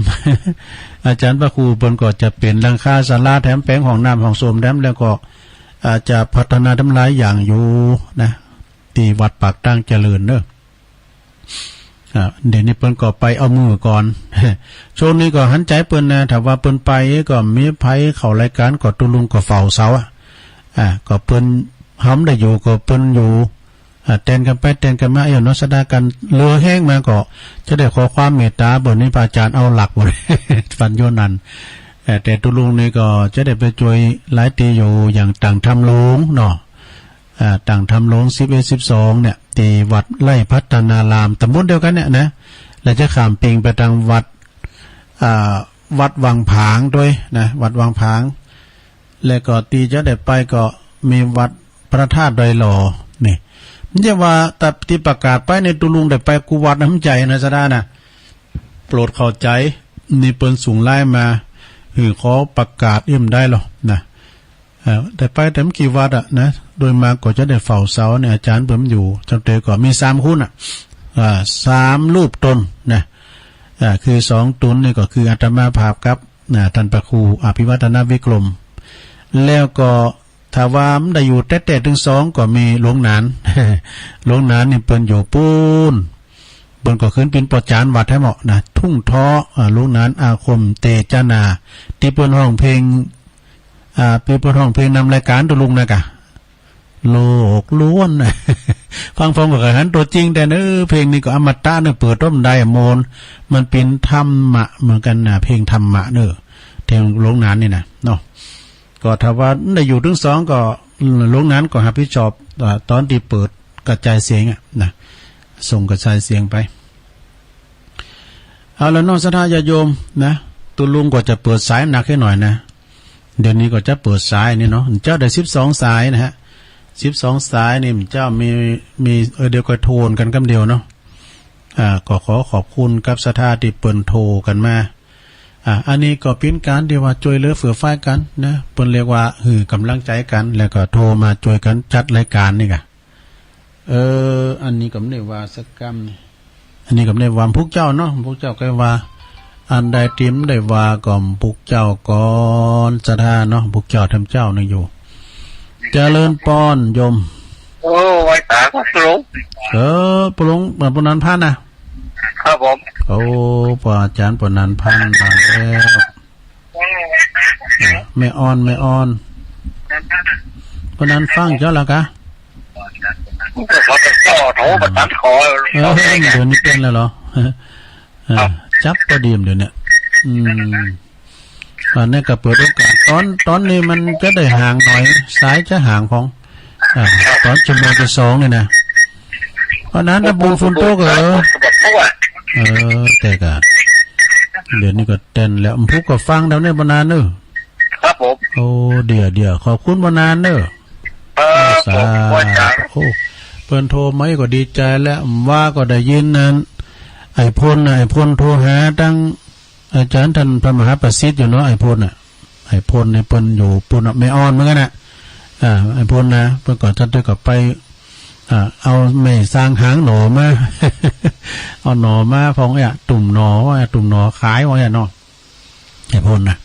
อาจ๋ารย์พระครูเปิ้นก็จะเป๋นหลังคาศาลาแถมแป๋งห้องน้ำห้องส้วมแถม แล้วก็ อาจจะพัฒนาแถมหลายอย่างอยู่นะ ตี้วัดปากตางเจริญเนาะ อ่า เดี๋ยวนี้เปิ้นก็ไปเอามือก่อน ช่วงนี้ก็หันใจ๋เปิ้นนะ ถ้าว่าเปิ้นไปก็มีใผเข้ารายก๋านก็ตุ๊ลุงก็เฝ้าเสาอะ อ่า ก็เปิ้นหำได้อยู่ก็เปิ้นอยู่ อ่า แตนกั๋นไปแตนกั๋นมา เอ้า เนาะ ศรัทธากั๋น เหลือแฮงมาก็จะได้ขอความเมตต๋า บ่านี้พระอาจ๋ารย์เอาหลักบ่า ปัญโยนันท์ เอ่อ แต่ตุ๊ลุงนี่ก็จะได้ไปจ้วยหลายตี้อยู่ อย่างต่างธรรมหลวงเนาะ อ่า ต่างธรรมหลวง สิบเอ็ด สิบสอง เนี่ย ตี้วัดไร่พัฒนาราม ต๋ำบลเดียวกั๋นเนี่ยนะ แล้วจะข้ามปิงไปตางวัด อ่า วัดวังผางตวยนะ วัดวังผาง แล้วก็ตี้จะได้ไปก็มีวัดพระธาตุดอยหล่อ นี่ มันจะว่าแต่ตี้ประกาศไปในตุ๊ลุงได้ไปกู้วัดนะ มันใจ๋นะ ศรัทธานะ โปรดเข้าใจ๋ นี่เปิ้นส่งไลน์มา หื้อขอประกาศ เอ็มได้หรอนะ เอ่อ ได้ไปแต่ไม่กี่วัดอะนะ โดยมากก็จะได้เฝ้าเสาเนี่ย อาจ๋ารย์เปิ้นอยู่ จังเตอก็มีสามคนอะ อ่า สามรูปตนนะ อ่า คือสองตนนี่ก็คืออาตมาภาพกับ อ่า ต้านพระครูอภิวัฒนวิกรม แล้วก็ถ้าว่ามันได้อยู่แต๊ๆ เถิงสองก็มีหลวงหนาน หลวงหนานนี่เปิ้นอยู่ปู๊น เปิ้นก็ขึ้นเป๋นป้อจ๋านวัดแหมเนาะนะ ทุ่งท้อ อ่า หลวงหนานอาคมเตจนา ตี้เปิ้นฮ้องเพลง อ่า ตี้เปิ้นฮ้องเพลงนำรายก๋านตุ๊ลุงนะกะ โลกล้วน ฟังฟังก็หันตั๋วจริงแต่เนาะ เพลงนี้ก็อมตะเนาะ เปิดต้นได้มนต์ มันเป๋นธรรมะเหมือนกั๋นนะ เพลงธรรมะเนาะ เท ในโรงหนังนี่นะเนาะ ก็ถ้าว่าได้อยู่ตึงสองก็ โรงหนังก็ฮับผิดชอบ อ่า ต๋อนตี้เปิดกระจายเสียงอะนะ ส่งกระจายเสียงไป เอาละเนาะ ศรัทธาญาติโยมนะ ตุ๊ลุงก็จะเปิดสายหนักหื้อหน่อยนะ เดี๋ยวนี้ก็จะเปิดสายนี่เนาะ เจ้าได้สิบสองสายนะฮะ สิบสองสายนี่เจ้ามี มี เออ เดี๋ยวก็โทรกั๋นกำเดียวเนาะ อ่า ก็ขอขอบคุณกับศรัทธาตี้เปิ้นโทรกั๋นมา อ่า อันนี้ก็เป๋นก๋านตี้ว่าจ้วยเหลือเฟื่อฟายกั๋นนะ เปิ้นเรียกว่าหื้อก๋ำลังใจ๋กั๋น แล้วก็โทรมาจ้วยกั๋นจัดรายก๋านนี่ก่ะ เออ อันนี้ก็บ่ได้ว่าสักกำนี่ อันนี้ก็บ่ได้ว่า พุกเจ้าเนาะ พุกเจ้าก็ว่า อันใดตี้บ่ได้ว่าก็พุกเจ้าก่อน ศรัทธาเนาะ พุกเจ้าทำเจ้านึงอยู่ เจริญปอนโยม โอ้ ไหว้ต๋าครับ ตุ๊ลุง เออ ตุ๊ลุง เอ่อ ปอนันท์พันธ์นะ ครับผม โอ้ ปออาจ๋ารย์ปอนันท์พันธ์มาแล้ว อ่า แม่อ่อน แม่อ่อน ปอนันท์ฟังเจ้าละกะ เขาจะจ่อโทรประสานขอ เออ เดี๋ยวนี้เปลี่ยนแล้วเหรอ เออ ครับ จับปอดีมเดี๋ยวเนี้ย อืม อันนี้ก็เปิดโอกาส ต๋อน ต๋อนนี้มันจะได้ห่างหน่อย สายจะห่างของ อ่า ต๋อนชั่วโมงตี้สองนี่นะ ปอนันท์ ตะปูนฝนตกเหรอ เออ แต่กะ เดี๋ยวนี้ก็แตนแล้ว พุกก็ฟังแล้วเนี่ย ปอนันท์เอ้อ ครับผม โอ้ เดี๋ยว เดี๋ยว ขอบคุณปอนันท์เอ้อ เออ สาธุ ผมว่าจ๋า โอ้ เปิ้นโทรมาก็ดีใจ๋แล้ว ว่าก็ได้ยินนั่น ไอ้พลน่ะ ไอ้พลโทรหาตัง อาจ๋ารย์ต้านพระมหาประสิทธิ์อยู่เนาะ ไอ้พลน่ะ ไอ้พลนี่เปิ้นอยู่ปู๊นน่ะ แม่อ่อนเหมือนกั๋นน่ะ อ่า ไอ้พลนะ เปิ้นก็จะได้กลับไป อ่า เอาไม้สร้างหางหน่อมา เอาหน่อมาพองเนี่ย ตุ่มหน่อว่า ตุ่มหน่อขายว่าเนี่ยเนาะ ไอ้พลนะ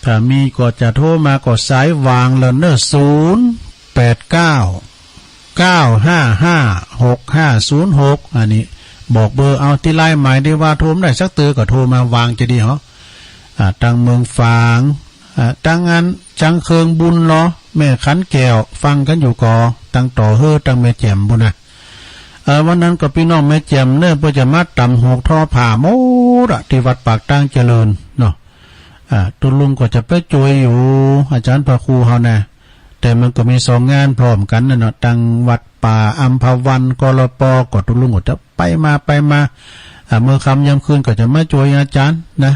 ถ้ามีก็จะโทรมาก็สายว่างแล้วเนาะ ศูนย์แปดเก้า เก้าห้าห้า หกห้าศูนย์หก อันนี้บอกเบอร์เอา ตี้ไลน์หมายตี้ว่าโทรได้สักเตื้อก็โทรมา ว่างจะดีเหรอ อ่า ตังเมืองฝาง อ่า ตังอันจังเคิงบุญเหรอ แม่ขันแก้ว ฟังกั๋นอยู่ก่อ ตังต่อเฮ้อ ตังแม่แจ่มปู๊นนะ เอ่อ วันนั้นก็ปี้น้องแม่แจ่มเนาะ เปิ้นจะมาตำฮูกทอผ้าหมดอะ ตี้วัดปากตางเจริญเนาะ อ่า ตุ๊ลุงก็จะไปจ้วยอยู่ อาจ๋ารย์พระครูเฮานะ แต่มันก็มีสองงานพร้อมกั๋นน่ะเนาะ ตังวัดป่าอัมพวัน กลป ก็ตุ๊ลุงก็จะไปมาไปมา อ่า เมื่อค่ำยามคืนก็จะมาจ้วยอาจ๋ารย์นะ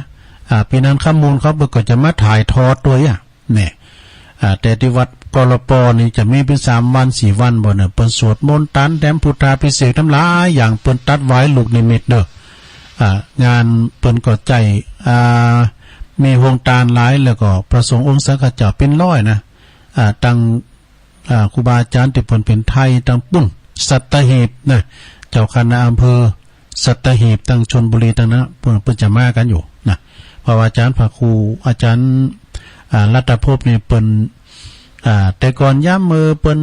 อ่า ปี้นันท์คำมูลเขาเปิ้นก็จะมาถ่ายทอดตวยอะ เนี่ย อ่า แต่ตี้วัด กลป นี่จะมีเป๋นสามวันสี่วันบ่เนี่ย เปิ้นสวดมนต์ตันแถมพุทธาภิเษกต๋ามหลายอย่าง เปิ้นตัดหวายลูกนิมิตเนาะ อ่า งานเปิ้นก็ใจ๊ อ่า มีโฮงตานหลาย แล้วก็พระสงฆ์องค์สังฆเจ้าเป๋นร้อยนะ อ่า ตัง อ่า ครูบาอาจ๋ารย์ตี้เปิ้นเป๋นไทยตังปู๊น สัตหีบนะ เจ้าคณะอำเภอสัตหีบ ตังชลบุรี ตังนั้น เปิ้น เปิ้นจะมากั๋นอยู่นะ เพราะว่าอาจ๋ารย์พระครู อาจ๋ารย์ อ่า รัตนภพนี่เปิ้น อ่า แต่ก่อนยามเมื่อเปิ้น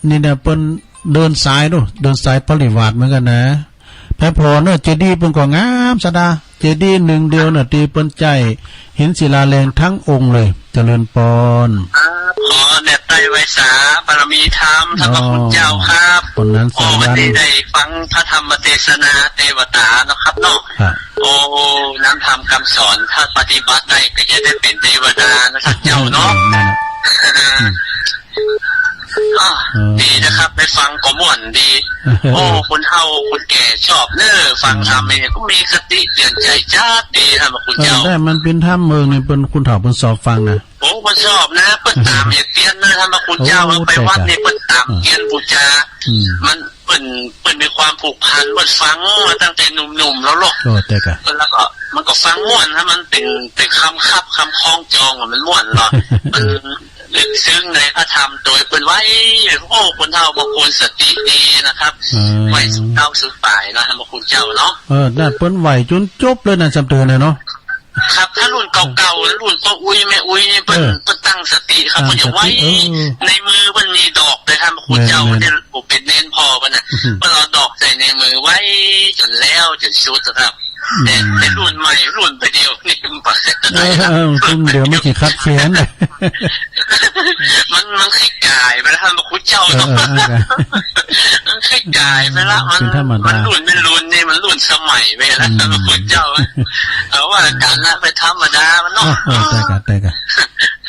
นี่นะ เปิ้นเดินสายดู เดินสายปริวาสเหมือนกั๋นนะ แผนผ่อเนาะ เจดีย์เปิ้นก็งามศรัทธา เจดีย์นึ่งเดียวเนาะ ตี้เปิ้นใจ๊หินศิลาแรงตังองค์เลย เจริญปอน ครับ ขอแด่ไต้ไหว้สาบารมีธรรม ท่านพระคุณเจ้าครับ อ๋อ คนนั้น โอ้ สายัน วันนี้ได้ฟังพระธรรมเตสนาเตวตาเนาะครับเนาะ ครับ โอ้ นำธรรมกำสอน ถ้าปฏิบัติได้ก็จะได้เป๋นเตวดานะท่านเจ้าเนาะ อืม นั่นน่ะ อืม อ่ะ เออ ดีนะครับ ได้ฟังก็ม่วนดี โอ้ คนเฒ่าคนแก่ชอบเนาะ ฟังธรรมนี่ก็มีคติเตือนใจ๋จั๊ดดี ท่านพระคุณเจ้า เออ ได้ มันเป๋นธรรมเมืองนี่ เปิ้น คนเฒ่าเปิ้นชอบฟังนะ โอ้ เปิ้นชอบนะ เปิ้นต๋ามเยียะเตียนนะ ท่านพระคุณเจ้า โอ้ ไปวัดนี่ เปิ้นต๋ามเตียนบูชา อืม มัน เปิ้น เปิ้นมีความผูกพัน เปิ้นฟังมาตั้งแต่หนุ่มๆ แล้วเนาะ โอ้ แต่กะ เปิ้นแล้วก็ มันก็ฟังม่วนนะ มันเป๋น เป๋นคำคับคำคล้องจองอะ มันม่วนเนาะ มัน ลึกซึ้งในพระธรรมโตยเปิ้นไว้ โอ้ คนเฒ่าบางคนสติดีนะครับ อืม ไหว้สุดเต้าสุดปายนะ ท่านพระคุณเจ้าเนาะ เออ นั่นเปิ้นไหว้จ๋นจบเลยนะ สามเตื้อน่ะเนาะ ครับ ถ้ารุ่นเก่าๆ รุ่นป้ออุ๊ยแม่อุ๊ยนี่เปิ้น เออ เปิ้นตั้งสติครับ ตั้งสติ เปิ้นจะไหว้ เออ ในมือเปิ้นมีดอกเลย ท่านพระคุณเจ้า แม่นๆ เปิ้นเนี่ย โอ้ เป๋นเณรพ่อเปิ้นน่ะ อือหือ เปิ้นเอาดอกใส่ในมือไหว้จ๋นแล้วจ๋นสุดนะครับ อืม แต่ แต่รุ่นใหม่ รุ่นไปเดียวนี่มัน เออ เออ รุ่นเดียวมันสิขาดแคลน มัน มันคลี่คลายไปแล้ว ท่านพระครูเจ้า เออ เนาะ เออ เออ มันคลี่คลายไปแล้ว มัน เป็นธรรมดา มันรุ่นเป็นรุ่นนี่ มันรุ่นสมัยไปแล้ว อืม ท่านพระครูเจ้า เอาว่าอาจารย์นะ ไปธรรมดามันเนาะ เออ เออ ได้กะ ได้กะ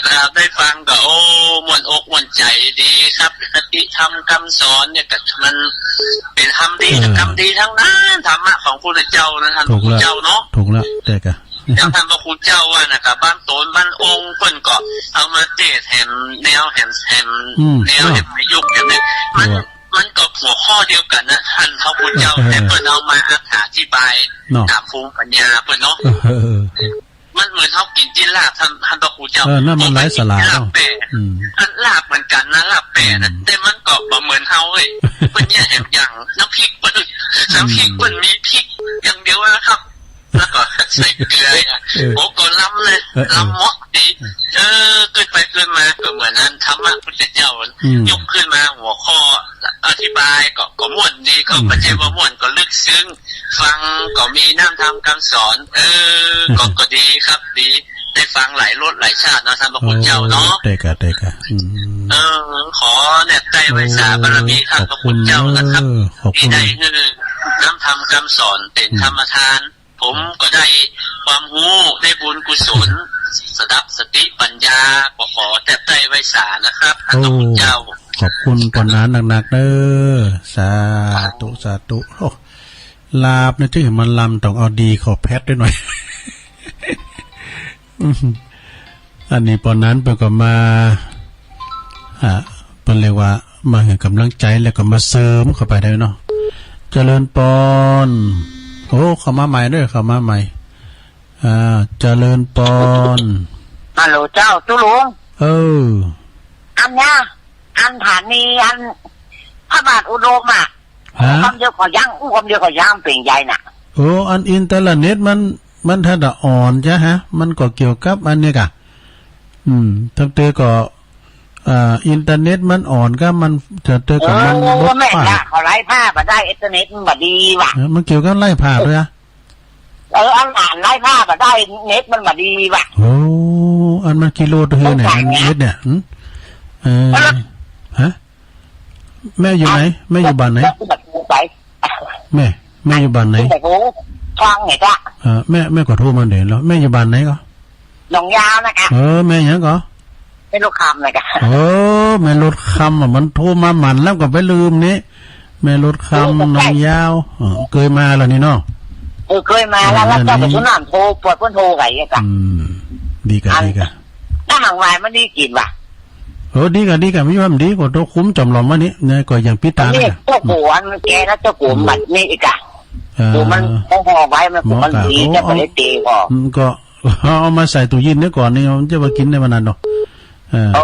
ครับ ได้ฟังก็ โอ้ ม่วนอกม่วนใจดีครับ คติธรรมคำสอนเนี่ยก็มันเป็นธรรมดี เออ ธรรมดีทั้งนั้น ธรรมะของพระพุทธเจ้านะ ท่านพระครูเจ้าเนาะ ถูกแล้ว ถูกแล้ว ได้กะ อย่างท่านพระครูเจ้าว่านะ กะบางต๋นบางองค์เปิ้นก็เอามาเตสน์แหมแนวแหม แหม อืม แนวแหมประยุกต์แหมเนี่ย มัน ถูก มันก็หัวข้อเดียวกั๋นนะ ท่านพระครูเจ้า เออ แต่เปิ้นเอามาอธิบาย เนาะ ต๋ามภูมิปัญญาเปิ้นเนาะ เออ เออ เออ มันเหมือนเฮากิ๋นตี้ลาบ ท่าน ท่านพระครูเจ้า เออ นั่นมันไร้สาระ ลาบแป้ อืม อันลาบเหมือนกั๋นนะ ลาบแป้นะ อืม แต่มันก็บ่เหมือนเฮาเว้ย เปิ้นเนี่ยแหมอย่างน้ำพริกเปิ้น อืม น้ำพริกเปิ้นมีพริกอย่างเดียวนะครับ แล้วก็ใส่เกลืออ่ะ เออ โอ้ ก็ล้ำเลย เออ เออ ล้ำเหมาะดี เออ เออ เกินไปเกินมาก็เหมือนนั้น ธรรมะพุทธเจ้า อืม ยกขึ้นมาหัวข้อ อธิบายก็ ก็ม่วนดี ก็ อืม บ่ใจ้ว่าม่วน ก็ลึกซึ้ง ฟังก็มีน้ำธรรมคำสอน เออ ก็ ก็ดีครับ ดี ได้ฟังหลายรสหลายชาติเนาะ ท่านพระครูเจ้าเนาะ เออ ได้กะ ได้กะ อืม เออ ขอแนบใต้ไหว้สาบารมีท่านพระครูเจ้านะครับ เออ ขอบคุณ เออ ขอบคุณ ตี้ได้หื้อน้ำธรรมคำสอนเป๋น อืม ธรรมทาน ผมก็ได้ความฮู้ ได้บุญกุศล สดับสติปัญญา ก็ขอแนบใต้ไหว้สานะครับ ท่านพระครูเจ้า โอ้ ขอบคุณปานนั้นนักๆ เด้อ สาธุ สาธุ โอ้ ลาบเนี่ย ตี้มันลำต้องเอาดีเข้าแพทย์ด้วยหน่อย อันนี้ปานนั้นเปิ้นก็มา อ่า เปิ้นเรียกว่ามาหื้อกำลังใจ๋ แล้วก็มาเสริมเข้าไปได้เนาะ เจริญปอน โอ้ เข้ามาใหม่เด้อ เข้ามาใหม่ อ่า เจริญปอน ฮัลโหลเจ้า ตุ๊ลุง เออ อันเนี้ย อันฐานี อันพระบาทอุดมอะ ฮะ คำเดียวก็ยัง อู้คำเดียวก็ยังเป๋นใหญ่น่ะ โอ้ อันอินเทอร์เน็ตมัน มันทันได้อ่อนจ้ะฮะ มันก็เกี่ยวกับอันเนี้ยกะ อืม ตั้งแต่ก็ อ่า อินเทอร์เน็ตมันอ่อนก็มันจะเจอกับมัน เออ ลด แม่น ป้า ละ เขาไล่ผ้าบ่ได้ อินเทอร์เน็ตมันบ่ดีว่ะ เออ มันเกี่ยวกับไล่ผ้าด้วยอะ เออ อันหลานไล่ผ้าบ่ได้ เน็ตมันบ่ดีว่ะ โอ้ อันมันกิโลเท่าไหร่เนี่ย อันเน็ตเนี่ย หึ เออ เออ ฮะ แม่อยู่ไหน แม่อยู่บ้านไหน ไป แม่ แม่อยู่บ้านไหน ไปโทรฟังไงจ๊ะ เออ แม่ แม่ก็โทรมาเดี๋ยวแล้ว แม่อยู่บ้านไหนก็ หนองยาวนะคะ เออ แม่หยังก็ แม่ลดคำนะคะ เออ แม่ลดคำอะ มันโทรมาหมั่นแล้วก็ไปลืมนี่ แม่ลดคำ เออ ใช่ หนองยาว เออ เกยมาแล้วนี่เนาะ เออ เกยมาแล้ว เออ แล้วเจ้า นี่ ก็ผู้นำโทร ปล่อยเปิ้นโทรไงอะจ๊ะ อืม ดีกะ อัน ดีกะ ถ้าหางวายมันดีกิ๋นว่ะ เออ ดีกะ ดีกะ มีความดีกว่าโตคุ้มจอมหลอมวันนี้นะ ก็ยังปิดตา อันนี้ นะ เจ้ากั๋วมันแก่แล้ว เจ้ากั๋ว อืม บัดนี้อีกอะ เออ กั๋วมันห่อไว้ มันกั๋วมันดี หมอกะ จะไปได้เตะก่อน อืม ก็ เอามาใส่ตู้เย็นไว้ก่อนนี่ มันจะมากิ๋นได้วันนั้นเนาะ เออ โอ้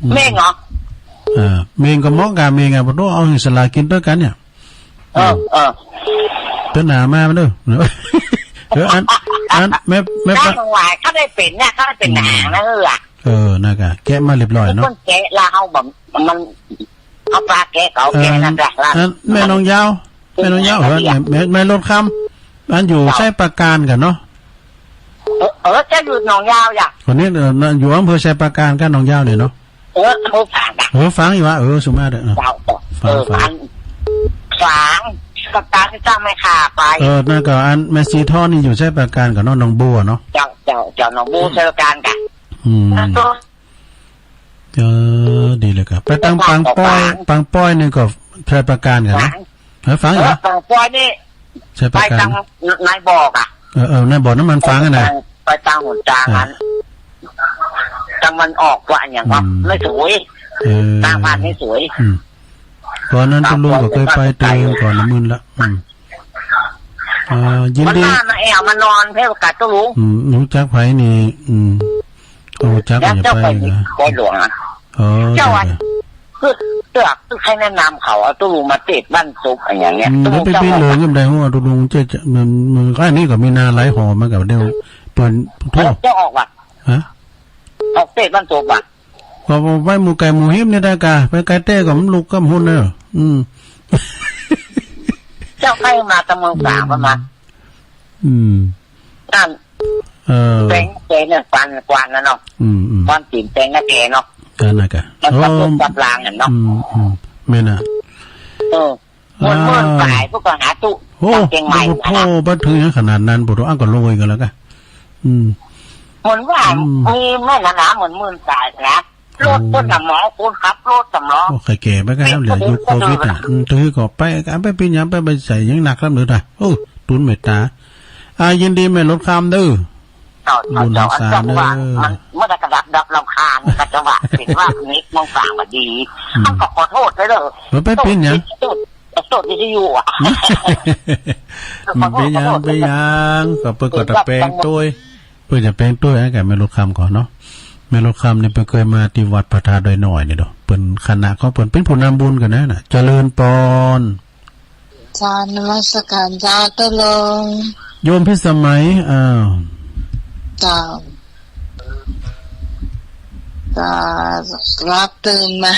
อืม เม่งเหรอ เออ เม่งก็เหมาะกะ เม่งอะ บ่ต้องเอาหื้อสลากิ๋นตวยกั๋นเนี่ย เออ เออ เตื้อหน้ามา มาเด้อ เออ อัน อัน แม่ แม่ น้า ปะ หวายเขาได้เป๋นเนี่ย เขาได้เป๋น อืม หนังนะ เออ เออ นั่นกะ แกะมาเรียบร้อยเนาะ คนแกะละเฮาแบบ มัน เอาปลาแกะ เขาแกะ เออ นั่นแหละ อัน แม่หนองยาว แม่หนองยาว เออ แม่ แม่ลดคำ อันอยู่ เจ้า ชัยปราการกะเนาะ เออ เออ เจ้าอยู่หนองยาวจ้ะ คนนี้ เออ อยู่อำเภอชัยปราการกะ หนองยาวเนี่ยเนาะ เออ อำเภอฝางจ้ะ เออ ฝางอยู่วะ เออ สุมาเด้อ เออ เจ้า ฝาง เออ ฝาง อัน ฝาง ปราการที่เจ้าแม่ข่าไป เออ นั่นก็อันแม่สีทองนี่อยู่ชัยปราการกะเนาะ หนองบัวเนาะ เจ้า เจ้า เจ้า หนองบัว อืม ชัยปราการจ้ะ อืม แล้วก็ เออ ดีเลยครับ ไปตางปางป้อย ปางป้อยนี่ก็ชัยปราการกะเนาะ ฝาง เออ ฝางอยู่ เออ ปางป้อยนี่ ชัยปราการ ไปตางนายบ่อกะ เออ เออ นายบ่อน้ำมันฝางอะนะ ไปตางหนตางอัน อ่า ตางมันออกกว่าอย่างว่า อืม ไม่สวย เออ ตางผ่านไม่สวย อืม ก่อนนั้นตุ๊ลุงก็เกยไปเติมก่อนละมื้อละ อืม อ่า ยินดี มันมา มาแอ่วมานอนเพ่อกับตุ๊ลุง อืม ฮู้จักไผนี่ อืม ฮู้จัก แล้ว อย่า เจ้า ไป ไป นะ ไปหลวงอะ เออ เจ้าอะ เจ้า คือเจ้าคือใครแนะนำเขาเอาตุ๊ลุงมาเตสน์บ้านศพอะไรอย่างเงี้ย อืม ตุ๊ลุง แล้วไป เจ้า ปีเหลืองยังได้ฮู้ว่าตุ๊ลุงเจ๊จะ มัน มันก็อันนี้ก็มีนาหลายหอมากับเดียวเปิ้นทั่ว เออ เจ้าออกว่ะ ฮะ ออกเตสน์บ้านศพว่ะ ก็ไปหมู่ไก่หมู่ฮิมนี่ได้กะ ไปไก่เต้ก็มันลุกก็มันหุ่นเนอะ อืม เจ้าใครมาตะเมืองฝางประมาณ อืม อืม นั่น เออ แปงแกเนี่ย กวาน กวานนะเนาะ อืม อืม กวานตี๋นแปงนะแกเนาะ อันนั้นกะ มันสับรถ โอ้ สับรางอะเนาะ อืม อืม แม่นน่ะ เออ หมื่น หมื่นป๋าย พวกก็หาตู้ โอ้ จากเจียงใหม่ โอ้โห นะ บ่เถิงหยังขนาดนั้น บ่ต้อง อ้าว ก็ลงไปกันแล้วกะ อืม เหมือนว่า อืม มีแม่นนะ เหมือนหมื่นป๋ายนะ รถ โอ้ เปิ้นน่ะหมอ คนขับรถสำรอง โอ้ ใค่แก่ไปก็แล้ว เหลือยุคโควิดน่ะ อืม ถือก็ไป เอาไปเป๋นหยัง ไป ไปใส่หยังหนักแล้วเหลือน่ะ โอ้ ตูนเมตต๋า อ่า ยินดีแม่หลดคำเด้อ เจ้า บุญ เจ้า สา เจ้า เด้อ ว่ามัน เมื่อใดก็ดับ ดับรำคาญ ก็จะว่า เห็นว่านิดมองต่างว่าดี อืม มันก็ขอโทษเด้อ เออ ไปเป๋นหยัง โทษ โทษวิทยุอะ บ่เป๋นหยัง ขอโทษ บ่เป๋นหยัง ก็เปิ้นก็จะแปงโตย เปิ้นจะแปงโตย อันนั้นกะแม่หลดคำก่อนเนาะ แม่หลดคำนี่เปิ้นเกยมาตี้วัดพระธาตุดอยน้อยนี่เนาะ เปิ้นคณะของเปิ้นเป๋นผู้นำบุญกั๋นนะน่ะ เจริญปอน เจ้า นมัสการเจ้า ตกลง โยมพิสมัย อ้าว เจ้า ก็หลับตื่นมา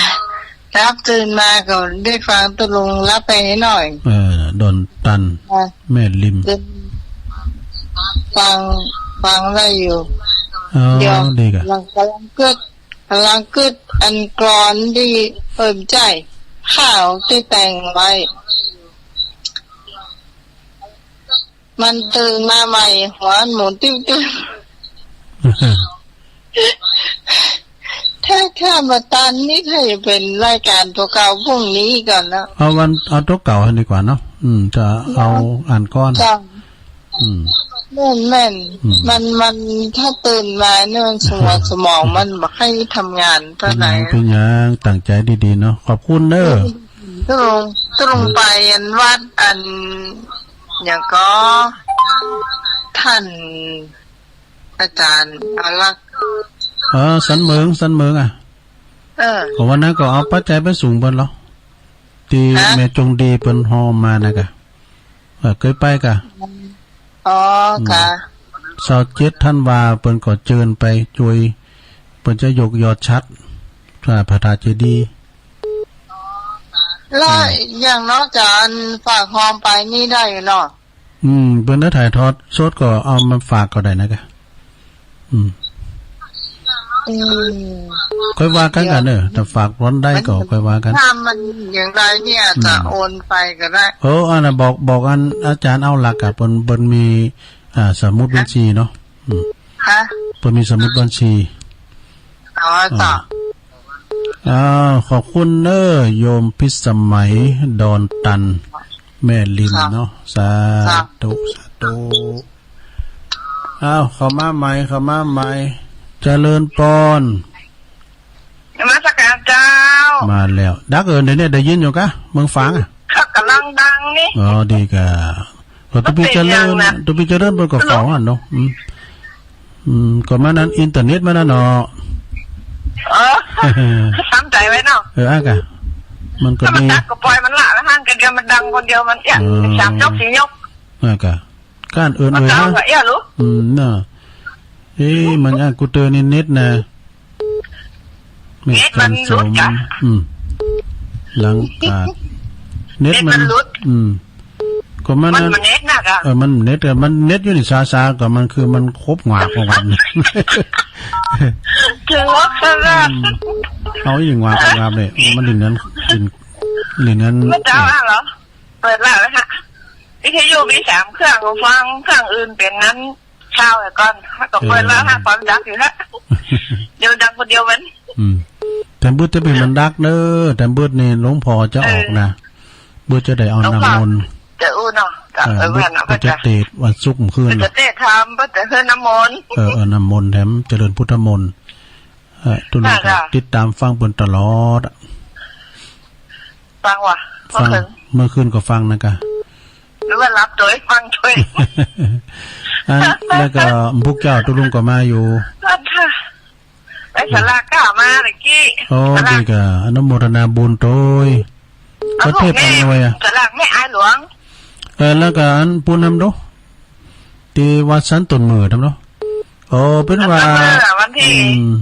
หลับตื่นมาก็ได้ฟังตกลง หลับไปหน่อย เออ ดอนตัน ค่ะ แม่ริม ฟัง ฟังได้อยู่ อ๋อ เดี๋ยว ดีกะ กำลัง กำลังกึ๊ด กำลังกึ๊ดอันกลอนตี้ เปิ้นใจ๊ ข้าวตี้แต่งไว้ มันตื่นมาใหม่ หัวหมุนติ้วๆ ถ้า ถ้าบ่ตันนี่ ถ้าจะเป๋นรายก๋านตั๋วเก่าพรุ่งนี้ก่อนเนาะ เอาวัน เอาตั๋วเก่าหั้นดีกว่าเนาะ อืม จะเอา เนาะ อ่านก่อน เจ้า อืม แม่นๆ อืม มัน มัน ถ้าตื่นมานี่มันสมอง สมองมันบ่ค่อยทำงานเต้าใด เป๋นหยัง เป๋นหยัง ตั้งใจ๋ดีๆ เนาะ ขอบคุณเน้อ ตกลง ตกลงไปอันวัดอัน หยังก็ ท่านอาจ๋ารย์อารักษ์ เออ สันเหมิง สันเหมิงอะ เออ ก็วันนั้นก็เอาปัจจัยไปสูงเปิ้นลอ ตี้ ฮะ แม่จงดีเปิ้นฮอมานะกะ เออ เกยไปกะ อ๋อ อืม กะ ซาวเจ็ดธันวาเปิ้นก็เจิญไปจวย เปิ้นจะยกยอดฉัตร อ่า พระธาตุเจดีย์ แล้ว อืม อย่างนอกจากอันฝากฮอมไปนี่ได้อยู่เนาะ อืม เปิ้นจะถ่ายทอดสดก็เอามาฝากก็ได้นะกะ อืม อืม ค่อยว่ากั๋น เดี๋ยว กะเน้อ ถ้าฝากบ่อนได้ก็ค่อยว่ากั๋น ถ้ามันอย่างไรเนี่ย อืม จะโอนไปก็ได้ เออ อันน่ะ บอก บอกอันอาจ๋ารย์เอาหลักอะ เปิ้น เปิ้นมี อ่า สมุดบัญชีเนาะ อืม ฮะ เปิ้นมีสมุดบัญชี อ๋อ อ่า จ้ะ อ้าว ขอบคุณเน้อ โยมพิสมัย ดอนตัน แม่ริม ครับ เนาะ สาธุ ครับ สาธุ อ้าว เข้ามาใหม่ เข้ามาใหม่ เจริญปอน นมัสการเจ้า มาแล้ว ดักเอิ้นเดี๋ยวนี้ได้ยินอยู่กะ เมืองฝางอะ เขาก่ำลังดังนี่ อ๋อ ดีกะ ก็ตุ๊ปี้เจริญ มันเป๋นหยังนะ ตุ๊ปี้เจริญเปิ้นก็เฝ้าหั้นเนาะ อืม อืม ก็มานั้นอินเทอร์เน็ตมานั้นเนาะ เออ ต๋ามใจ๋ไว้เนาะ เออ อ่ะกะ มันก็ ถ้ามัน มี ดังก็ป่อยมันละ แล้วหั้นกะเดี๋ยวมันดังคนเดียวมัน เอ๊ะ เออ สามยกสี่ยก อ่ะกะ ก้านเอิ้น มัน เอ่ย ดัง ฮะ กะเอ๊ะลูก อืม เนาะ เอ๊ะ มันอ่ะ กูเตือนนี่เน็ตนะ เน็ตมันหลุดกะ อืม หลังกาด เน็ตมัน เน็ตมันหลุด อืม ก็มัน มัน นั้น มันเน็ตนะกะ เออ มันเน็ตอะ มันเน็ตอยู่นี่ ซาๆ ก็มันคือมันครบหงากของมัน ถึงว่าขนาด อืม เอาอีหยังหงากของมันเนี่ย มันหลินนั้น หลิน หลินนั้น เมื่อเช้าอะเหรอ เปิดแล้วนะฮะ วิทยุมีสามเครื่อง ฟังเครื่องอื่นเป๋นนั้น เช้าไว้ก่อน ก็เปิดแล้วฮะ เออ ความดังอยู่ฮะ เดี๋ยวดังคนเดียวมัน อืม แตมบึดจะเป๋นมันดักเน้อ แตมบึดนี่หลวงพ่อจะออกนะ เออ บึดจะได้เอาน้ำมนต์ จะอู้เนาะ เออ เออ บึด ว่าเนาะ บึดจะเตศน์วันศุกร์คืน บึดจะเตศน์ธรรม บึดจะเฮือน้ำมนต์ เออ เออ น้ำมนต์แถมเจริญพุทธมนต์ เออ ตุ๊ลุง ค่ะ ติดต๋ามฟังเปิ้นตลอดอะ ฟังว่ะ ฟัง เมื่อคืน เมื่อคืนก็ฟังนะกะ หรือว่าหลับโดยฟังโดย อัน แล้วก็พุกเจ้าตุ๊ลุงก็มาอยู่ ค่ะ ไปศาลาเก้ามาตะกี้ โอ้ ศาลา ดีกะ อนุโมทนาบุญโตย เอา ประเทศ พวกแม่ ไปไงวะอะ ศาลาแม่อายหลวง เออ แล้วก็อันปูนนำดู ตี้วัดสันต้นเหมอทำเนาะ โอ้ เป๋นว่า เออ วันตี้ อืม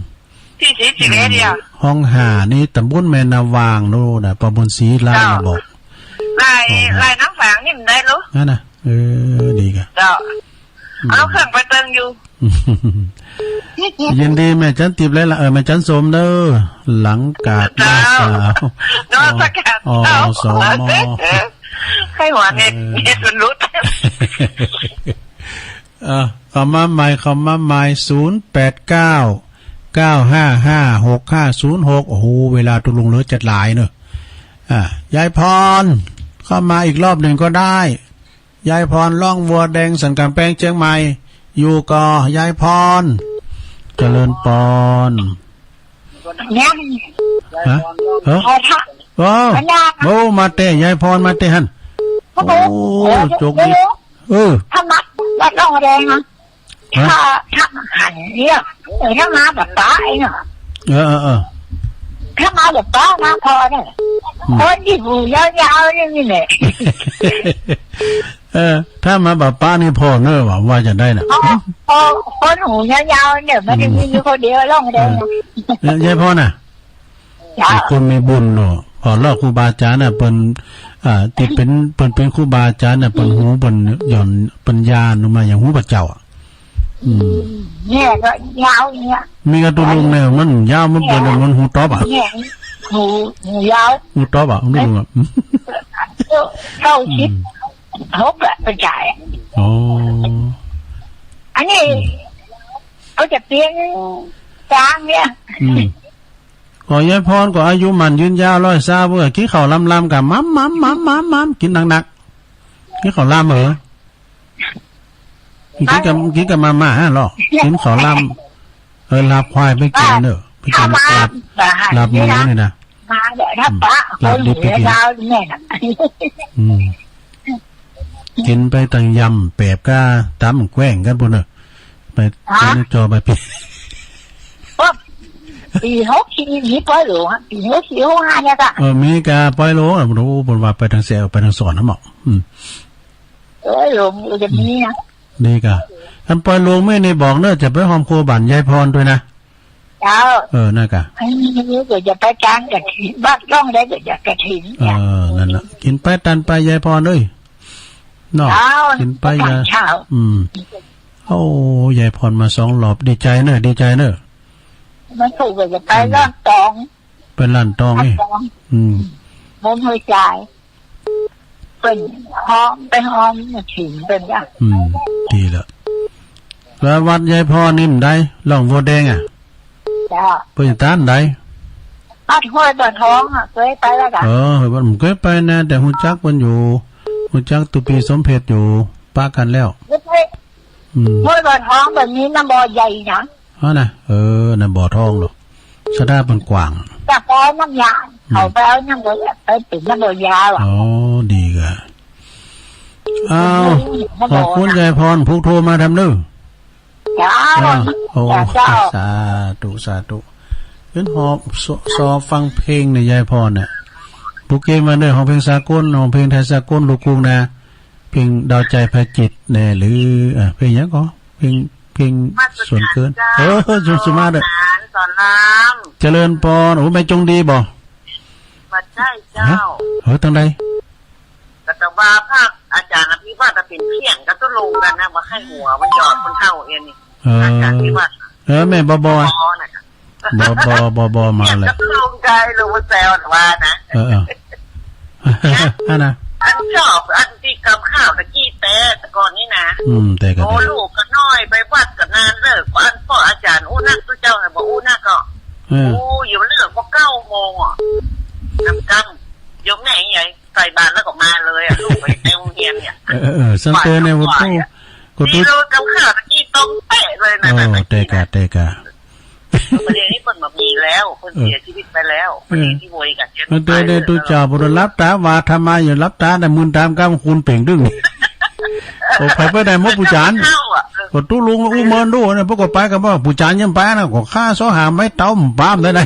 ตี้ศรีสิเวชเนี่ย ห้องห้านี่ต๋ำบลแม่นาวางโน่นน่ะ ป้อบุญศรีไล่ เจ้า บอก ไล่ ห้องห้า ไล่น้ำฝางนี่มันได้ลูก นั่นน่ะ เออ ดีกะ เจ้า เอาเครื่องไปเติมอยู่ ยินดีแม่จันติบหลายๆ เออ แม่จันสมเด้อ หลังกาดมาสาว เจ้า นมัสการ อ๋อ เจ้า สม ใครว่าเน็ต เออ เน็ตมันหลุด เออ เข้ามาใหม่ เข้ามาใหม่ ศูนย์แปดเก้า เก้าห้าห้า หกห้าศูนย์หก โอ้โห เวลาตุ๊ลุงเหลือจะหลายเนอะ อ่ะ ยายพร เข้ามาอีกรอบหนึ่งก็ได้ ยายพร ร่องวัวแดง สันกำแพง เจียงใหม่ อยู่ก่อ ยายพร เจริญปอน ยัง ฮะ เออ เอาเถอะ โอ้ อันนั้น โอ้ มาแต่ ยายพร มาแต่หั้น โอ้โห โอ้ โจกดี เดี๋ยว เออ ถ้ามาวัดร่องแดงนะ ฮะ ถ้า ถ้าหันเนี่ย เออ ถ้ามาแบบป้าไอ้เนี่ย เออ เออ เออ ถ้ามาแบบป้ามาผ่อเนี่ย อืม คนตี้หูยาวๆ อย่างนี้แหละ เออ ถ้ามาแบบป้านี่ผ่อเน่อว่า ว่าจะได้น่ะ อ๋อ คนหูยาวๆ เนี่ย มันจะมีอยู่คนเดียวร่องแดง เออ ยายพรน่ะ จ้ะ เป็นคนมีบุญเนาะ ผ่อลอกครูบาอาจ๋ารย์น่ะ เปิ้น อ่า ตี้เป๋น เปิ้นเป๋นครูบาอาจ๋ารย์น่ะ เปิ้นหู เปิ้นหย่อน เปิ้นญาณออกมาอย่างหูพระเจ้าอะ อืม เนี่ยก็ยาวเนี่ย มีกระตุลุงเนี่ย มันยาว มันเป๋น เนี่ย มันหูต๊อบอะ เนี่ย หู หูยาว หูต๊อบอะ มันดูอะ เก้าสิบ อืม หกอะ ไปจ่ายอะ อ๋อ อันนี้ อืม เขาจะเปลี่ยนจางเนี่ย อืม ขอยายพรก็อายุหมั้นยืนยาว ร้อยซาวเว้อ กิ๋นข้าวลำๆ ก่ะ ม้ำๆ กิ๋นหนักๆ กิ๋นข้าวลำเหรอ กิ๋นกับ กิ๋นกับมาม่าฮะเหรอ กิ๋นข้าวลำ เออ ลาบควายไปกิ๋นเน่อ ไปกิ๋นลาบ ลาบหมูนี่นะ มาเดี๋ยวถ้าปะ อืม ลาบดิบไปกิ๋น คนเหนือลาวเนี่ยนะ อืม กิ๋นไปตังยำแปบก้า ตำแกว้งกั๋นปู้นเน่อ ไป ฮะ เจอในจอไปปี โอ้ ปี๋หกสี่ มีปอยหลวงอะ ปี๋หกสี่ หกห้าเนี่ยก่ะ เออ มีก่ะปอยหลวงอะ โอ้ เปิ้นว่าไปตังแส ไปตังสอนนะหมอ อืม เออ หลวงจะมีนะ อืม นี่ก่ะ อันปอยหลวงแม่นี่บอกเน่อ จะไปฮอมครัวบ้านยายพรตวยนะ เจ้า เออ นั่นก่ะ อันนี้เดี๋ยวจะไปกางกฐิน วัดร่องแดงเดี๋ยวจะกฐินเนี่ย เออ นั่นน่ะ กิ๋นไปตันไปยายพรเอ้ย เนาะ เจ้า กิ๋นไปยาย เจ้า อืม โอ้ ยายพรมาสองรอบ ดีใจ๋เน่อ ดีใจ๋เน่อ มันถูกก็จะไป อืม ร้านตอง ไปร้านตองนี่ ร้านตอง อืม ผมหัวใจ เปิ้นฮอม ไปฮอมกฐินเปิ้นจ้ะ อืม ดีละ แล้ววัดยายพรนี่มันใด ร่องวัวแดงอะ จ้ะ เปิ้นตานใด วัดห้วยบ่อทองอะ เกยไปแล้วจ้ะ เออ วัด บ่เกยไปนะ แต่ฮู้จักเปิ้นอยู่ ฮู้จักตุ๊ปี้สมเพชรอยู่ ปะกั๋นแล้ว ไม่ใช่ อืม ห้วยบ่อทองแบบนี้น้ำบ่อใหญ่นะ อ๋อนะ เออ น้ำบ่อทองเหรอ สะดาเปิ้นกว้าง จะไปเอาน้ำยา อืม เขาไปเอาน้ำบ่อ ไปเป๋นน้ำบ่อยาว่ะ อ๋อ ดีก่ะ อ้าว น้ำบ่อ ขอบคุณยายพร ผู้โทรมาทำเน่อ จ้า อ่า โอ้ จ้า สาธุ สาธุ เปิ้นฮอ ซอ ซอฟังเพลงเนี่ย ยายพรเนี่ย ผู้เก่งมาเน่อ ฮ้องเพลงสากล ฮ้องเพลงไทยสากล ลูกกรุงนะ เพลงดาวใจไพจิตรแน่ หรือ เอ่อ เพลงหยังก่อ เพลง เพลงสวนเกิน เออ สุ สุมาเด้อ สอนราม เจริญปอน โอ้ แม่จงดีบ่ บ่ใจ้เจ้า ฮะ เออ ตังใด ก็แต่ว่าภาคอาจ๋ารย์อภิวัฒน์น่ะเป๋นเพี้ยนกับตุ๊ลุงกั๋นนะ ว่าใค่หัวมันหยอดคนเฒ่าเอ็นนี่ เออ อาจ๋ารย์อภิวัฒน์ เออ แม่บ่บ่ บ่น่ะ บ่บ่ บ่บ่มาเลย เพี้ยนกับตุ๊ลุงใจ้ หรือว่าแซวว่านะ เออ เออ อันน่ะ อันชอบ อันตี้กำข่าวตะกี้แต๊ แต่ก่อนนี่นะ อืม แต่ก็ โอ้ แต่ ลูกก็น้อย ไปวัดก็นานเลิก อันป้ออาจ๋ารย์อู้นัก ตุ๊เจ้าน่ะบ่อู้นักก็ เออ อู้อยู่เลิกก็เก้าโมงอะ กำกำ โยมแม่ใหญ่ ใส่บาตรแล้วก็มาเลยอะ ลูกไปโฮงเฮียนเนี่ย เออ เออ เออ สังเกตในวัตถุ วัตถุ นี่เราจำข่าวตะกี้ตรงเป๊ะเลยนะ โอ้ แต่กะ แต่กะ เดี๋ยวนี้เปิ้นบ่มีแล้ว เปิ้น เออ เสียชีวิตไปแล้ว เออ ที่โวยกัน มันเตยในตู้จ่าบ่ได้หลับตา ว่าธรรมะอย่าหลับตา แต่มืนตามกำคูณเป่งดึง โอ้ ไปไปได้หมดปู่จ๋ารย์ เข้าอะ เออ ก็ตุ๊ลุงอู้เมินดูเนี่ย พวกก็ไปกันว่า ปู่จ๋ารย์ยังไปนะ ก็ข้าเสาะหาไม้เต๊าปามได้ได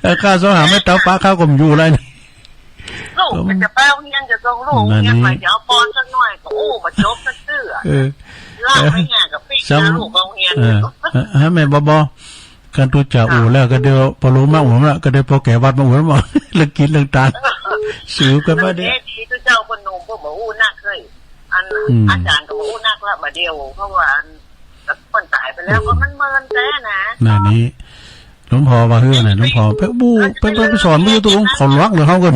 เออ ข้าเสาะหาไม้เต๊าปะข้าก็อยู่ไรนี่ ลูกมันจะไปโฮงเฮียนจะส่งลูกโฮงเฮียนไป นั่นนี่ เดี๋ยวปอนสักหน่อยก็อู้บ่จบสักเตื้อ เออ ลากไปเนี่ยกับปิ๊ก ซ้ำ นะลูกโฮงเฮียน เออ เออ เออ แม่บ่บ่ คันตุ๊จ่าอู้แล้วก็เดี๋ยวปอลุงมาอู้แล้วก็เดี๋ยวปอแก่วัดมาอู้แล้วบ่ เรื่องกิ๋นเรื่องตาน เออ สิวกันมาเด้อ เออ ดีตุ๊เจ้าคนหนุ่มพวกบ่อู้นักเลย อัน อืม อาจ๋ารย์ก็บ่อู้นัก ก็บ่าเดี่ยว เพราะว่าอัน คนต๋ายไปแล้วก็มันเมินแต๊นะ นั่นนี่ หลวงพ่อว่าหื้อน่ะ หลวงพ่อไปบู๊ ไป ไป ไปสอนบ่อยู่ ตกลงเขาฮักหรือเฮากั๋น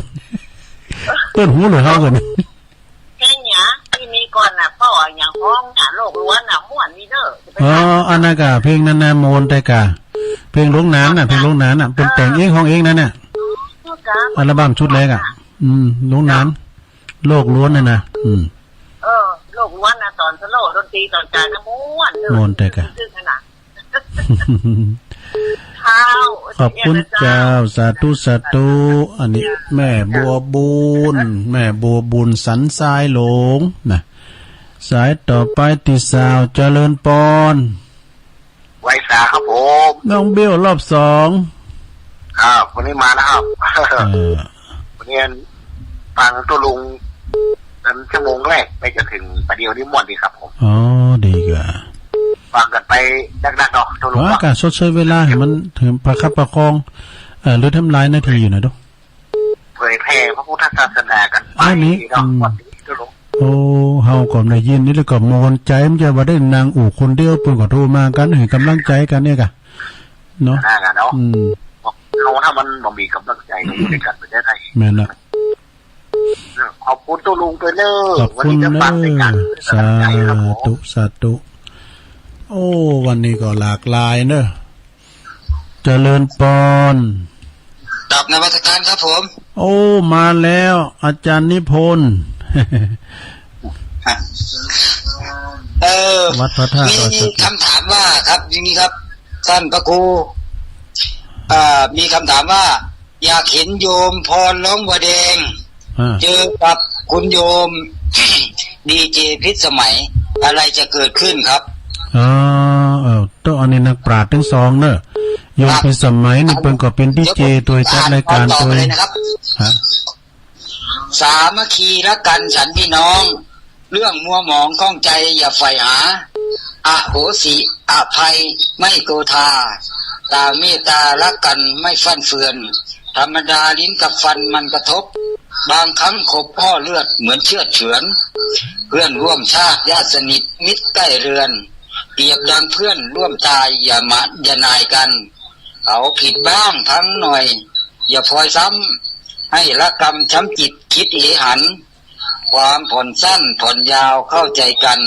เปิ้นฮู้หรือเฮากั๋น เพลงหยังตี้มีก่อนน่ะ ป้อหยังฮ้องน่ะ โลกล้วนน่ะ ม่วนดีเน่อ เออ อันนั้นก่ะ เพลงนั้นน่ะ ม่วนแต๊ก่ะ เพลงหลวงหนานน่ะ เพลงหลวงหนานน่ะ เปิ้นแต่งเองฮ้องเองนั่นน่ะ อัลบั้มชุดแรกอะ อืม หลวงหนาน โลกล้วนน่ะนะ อืม เออ โลกล้วนน่ะ ต๋อนสโลว์ ดนตรีต๋อนจ๋าน่ะม่วนเน่อ ม่วนแต๊ก่ะ ขอบคุณเจ้า สาธุ สาธุ อันนี้แม่บัวบุญ แม่บัวบุญสันทรายหลงนะ สายต่อไปตี้สาว เจริญปอน ไหว้สาครับผม น้องเบลรอบสอง ครับ วันนี้มาแล้วครับ เออ วันนี้ฟังตุ๊ลุง ตั้งแต่ชั่วโมงแรกไปจ๋นถึงบ่าเดี่ยวนี่ม่วนดีครับผม อ๋อ ดีก่ะ ฟังกั๋นไปดักๆ เนาะ ตุ๊ลุง ว่า เนาะ ก่ะ ชดเชยเวลาหื้อมัน หื้อประคับประคอง เอ่อ เหลือตั้งหลายนาทีอยู่นะตุ๊ เผยแผ่พระพุทธศาสนากั๋นไป อันนี้ เนาะ อืม ม่วนดีตุ๊ลุง โอ้ เฮาก็ได้ยินนี่แล้วก็ม่วนใจ๋ บ่ใจ้ว่าได้นั่งอู้คนเดียว เปิ้นก็โทรมากั๋นหื้อก๋ำลังใจ๋กั๋นเนี่ยก่ะ เนาะ นั่นน่ะเนาะ อืม เฮาถ้ามันบ่มีก๋ำลังใจ๋ ก็อยู่ด้วยกั๋นบ่ได้ แม่นละ ขอบคุณตุ๊ลุงไปเน่อ ขอบคุณเน่อ วันนี้จะฟังด้วยกั๋น สาธุ สาธุ โอ้ วันนี้ก็หลากหลายเน่อ เจริญปอน กราบนมัสการครับผม โอ้ มาแล้ว อาจ๋ารย์นิพนธ์ เออ วัดพระธาตุ มี ดอยสะเก็ด คำถามว่าครับ อย่างนี้ครับ ต้านพระครู อ่า มีคำถามว่า อยากเห็นโยมพรร้องวัวแดง อ่า เจอกับคุณโยม ดีเจ พิสมัย อะไรจะเกิดขึ้นครับ อ๋อ เออ ต้องอันนี้นักปราชญ์ตึงสองเน่อ โยม ครับ พิสมัยนี่ ครับ เปิ้นก็เป๋นดีเจ เดี๋ยวผม ตวย จัดรายก๋าน อ่านตอบ ตวย เลยนะครับ ฮะ สามัคคีรักกันฉันพี่น้อง เรื่องมัวหมองข้องใจอย่าใฝ่หา อโหสิอภัยไม่โกธา ต่างเมตตารักกันไม่ฟั่นเฟือน ธรรมดาลิ้นกับฟันมันกระทบ บางครั้งขบข้อเลือดเหมือนเชือดเฉือน เพื่อนร่วมชาติญาติสนิทมิตรใกล้เรือน เปรียบดังเพื่อนร่วมตายอย่ามาอย่านายกัน เขาผิดบ้างทั้งหน่อย อย่าพลอยซ้ำ ให้ละกรรมช้ำจิตคิดเอหัน ความผ่อนสั้นผ่อนยาวเข้าใจกัน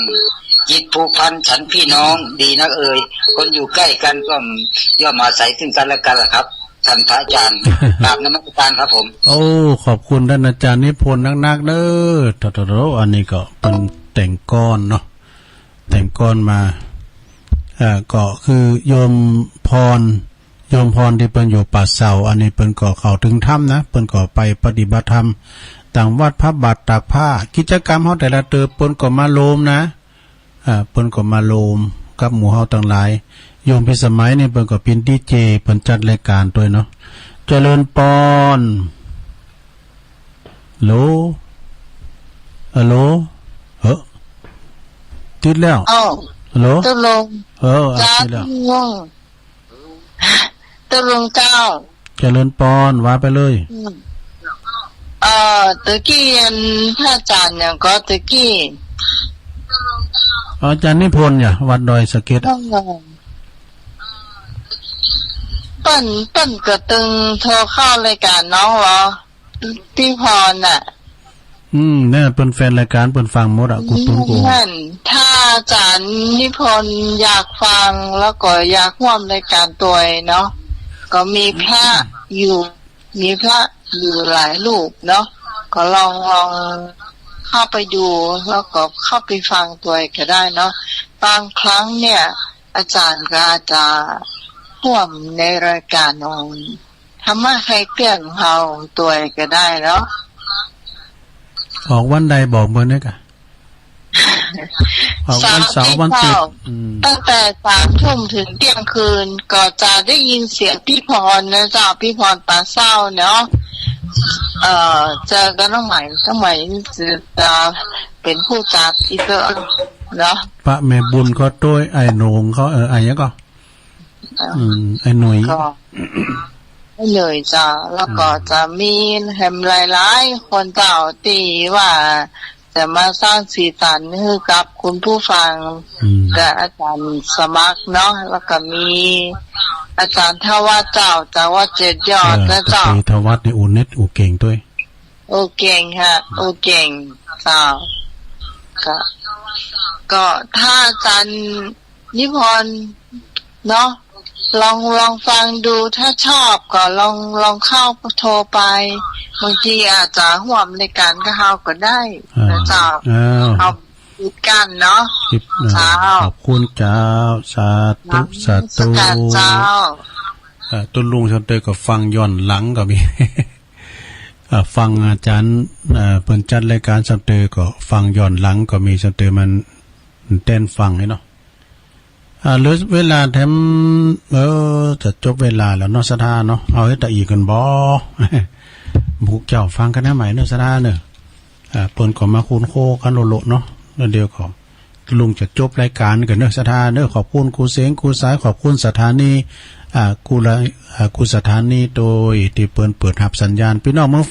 จิตผูกพันฉันพี่น้องดีนักเอ่ย คนอยู่ใกล้กันก็ย่อมอาศัยซึ่งกันและกันแหละครับ ท่านพระอาจารย์ กราบนมัสการครับผม โอ้ ขอบคุณต้านอาจ๋ารย์นิพนธ์นักๆ เน่อ โถๆๆ อันนี้ก็เปิ้นแต่งกลอนเนาะ แต่งกลอนมา อ่า ก็คือโยมพร โยมพรตี้เปิ้นอยู่ป่าเสา อันนี้เปิ้นก็เข้าเถิงธรรมนะ เปิ้นก็ไปปฏิบัติธรรมต๋ามวัดพระบาทตากผ้า กิจกรรมเฮาแต่ละเตื้อเปิ้นก็มาโฮมนะ อ่า เปิ้นก็มาโฮมกับหมู่เฮาตังหลาย โยมพิสมัยนี่เปิ้นก็เป๋นดีเจ เปิ้นจัดรายก๋านตวยเนาะ เจริญปอน ฮัลโหล ฮัลโหล เฮ้อ ติดแล้ว อ้าว ฮัลโหล ตุ๊ลุง เออ อ่ะ เจ้า ติดแล้ว ตุ๊ลุง ตุ๊ลุงเจ้า เจริญปอน ว่าไปเลย อืม เอ่อ ตะกี้อันพระอาจ๋ารย์หยังก่อตะกี้ อาจ๋ารย์นิพนธ์เนี่ย วัดดอยสะเก็ดอะ เออ เปิ้น เปิ้นก็ตึงโทรเข้ารายก๋านน้องเหรอ พี่พรน่ะ อืม เนี่ย เปิ้นแฟนรายก๋าน เปิ้นฟังหมดอะ กู้ตุ๊นกู้ นั่น ถ้าอาจ๋ารย์นิพนธ์อยากฟัง แล้วก็อยากฮ่วมรายก๋านตวยเนาะ ก็มีพระอยู่ มีพระอยู่หลายรูปเนาะ ก็ลอง ลองเข้าไปดู แล้วก็เข้าไปฟังตวยก็ได้เนาะ บางครั้งเนี่ย อาจ๋ารย์ก็อาจจะฮ่วมในรายก๋านของ ธรรมะไขเตื้อนเฮาตวยก็ได้เนาะ ออกวันใดบอกเปิ้นแหน่ก่ะ ออกวันเสาร์ เสาร์อาทิตย์ วันอาทิตย์ เจ้า อืม ตั้งแต่สามทุ่มถึงเตี้ยงคืน ก็จะได้ยินเสียงพี่พรนะเจ้า พี่พรปาเศร้าเนาะ เอ่อ เจอกับน้องใหม่ น้องใหม่จะ จะเป๋นผู้จัดอีกเนาะ พระแม่บุญเขาตวย ไอ้โหน่งเขา เออ ไอ้หยังก่อ อืม ไอ้หนุ่ย ก็ ไอ้หนุ่ยเจ้า แล้วก็ อืม จะมีแหมหลายๆ คนเจ้าตี้ว่า จะมาสร้างสีสันหื้อกับคุณผู้ฟัง อืม กับอาจ๋ารย์สมัครเนาะ แล้วก็มีอาจ๋ารย์ธวัชเจ้า จากวัดเจ็ดยอด เออ นะเจ้า ตรีธวัชนี่อู้เน็ตอู้เก่งตวย อู้เก่งฮะ อู้เก่งเจ้า ก็ ก็ถ้าอาจ๋ารย์นิพนธ์เนาะ ลอง ลองฟังดู ถ้าชอบก็ลอง ลองเข้าโทรไป บางทีอาจจะร่วมรายการกับเฮาก็ได้ อ่า นะเจ้า อ้าว เอาปิดกั้นเนาะ ปิด อ่า เจ้า ขอบคุณเจ้า สาธุ นมัสการ สาธุ เจ้า เอ่อ ตุ๊ลุงซ้ำเตยก็ฟังย้อนหลังก็มี อ่า ฟังอาจ๋ารย์ อ่า เปิ้นจัดรายการซ้ำเตยก็ฟังย้อนหลังก็มี ซ้ำเตยมันแต้นฟังนี่เนาะ อ่า เหลือเวลาแถม เออ จะจบเวลาแล้วเนาะ ศรัทธาเนาะ เอาเฮ็ดตะอี้กั๋นบ่ ผู้เจ้าฟังคณะใหม่เนาะ ศรัทธาเนาะ อ่า เปิ้นก็มาคูนโคกั๋นโลโลเนาะ แล้วเดี๋ยวก็ลุงจะจบรายการกั๋นเนาะ ศรัทธาเนาะ ขอบคุณครูเสง ครูสาย ขอบคุณสถานี อ่า ครูละ อ่า ครูสถานีโดยตี้เปิ้นเปิดฮับสัญญาณ ปี้น้องเมือง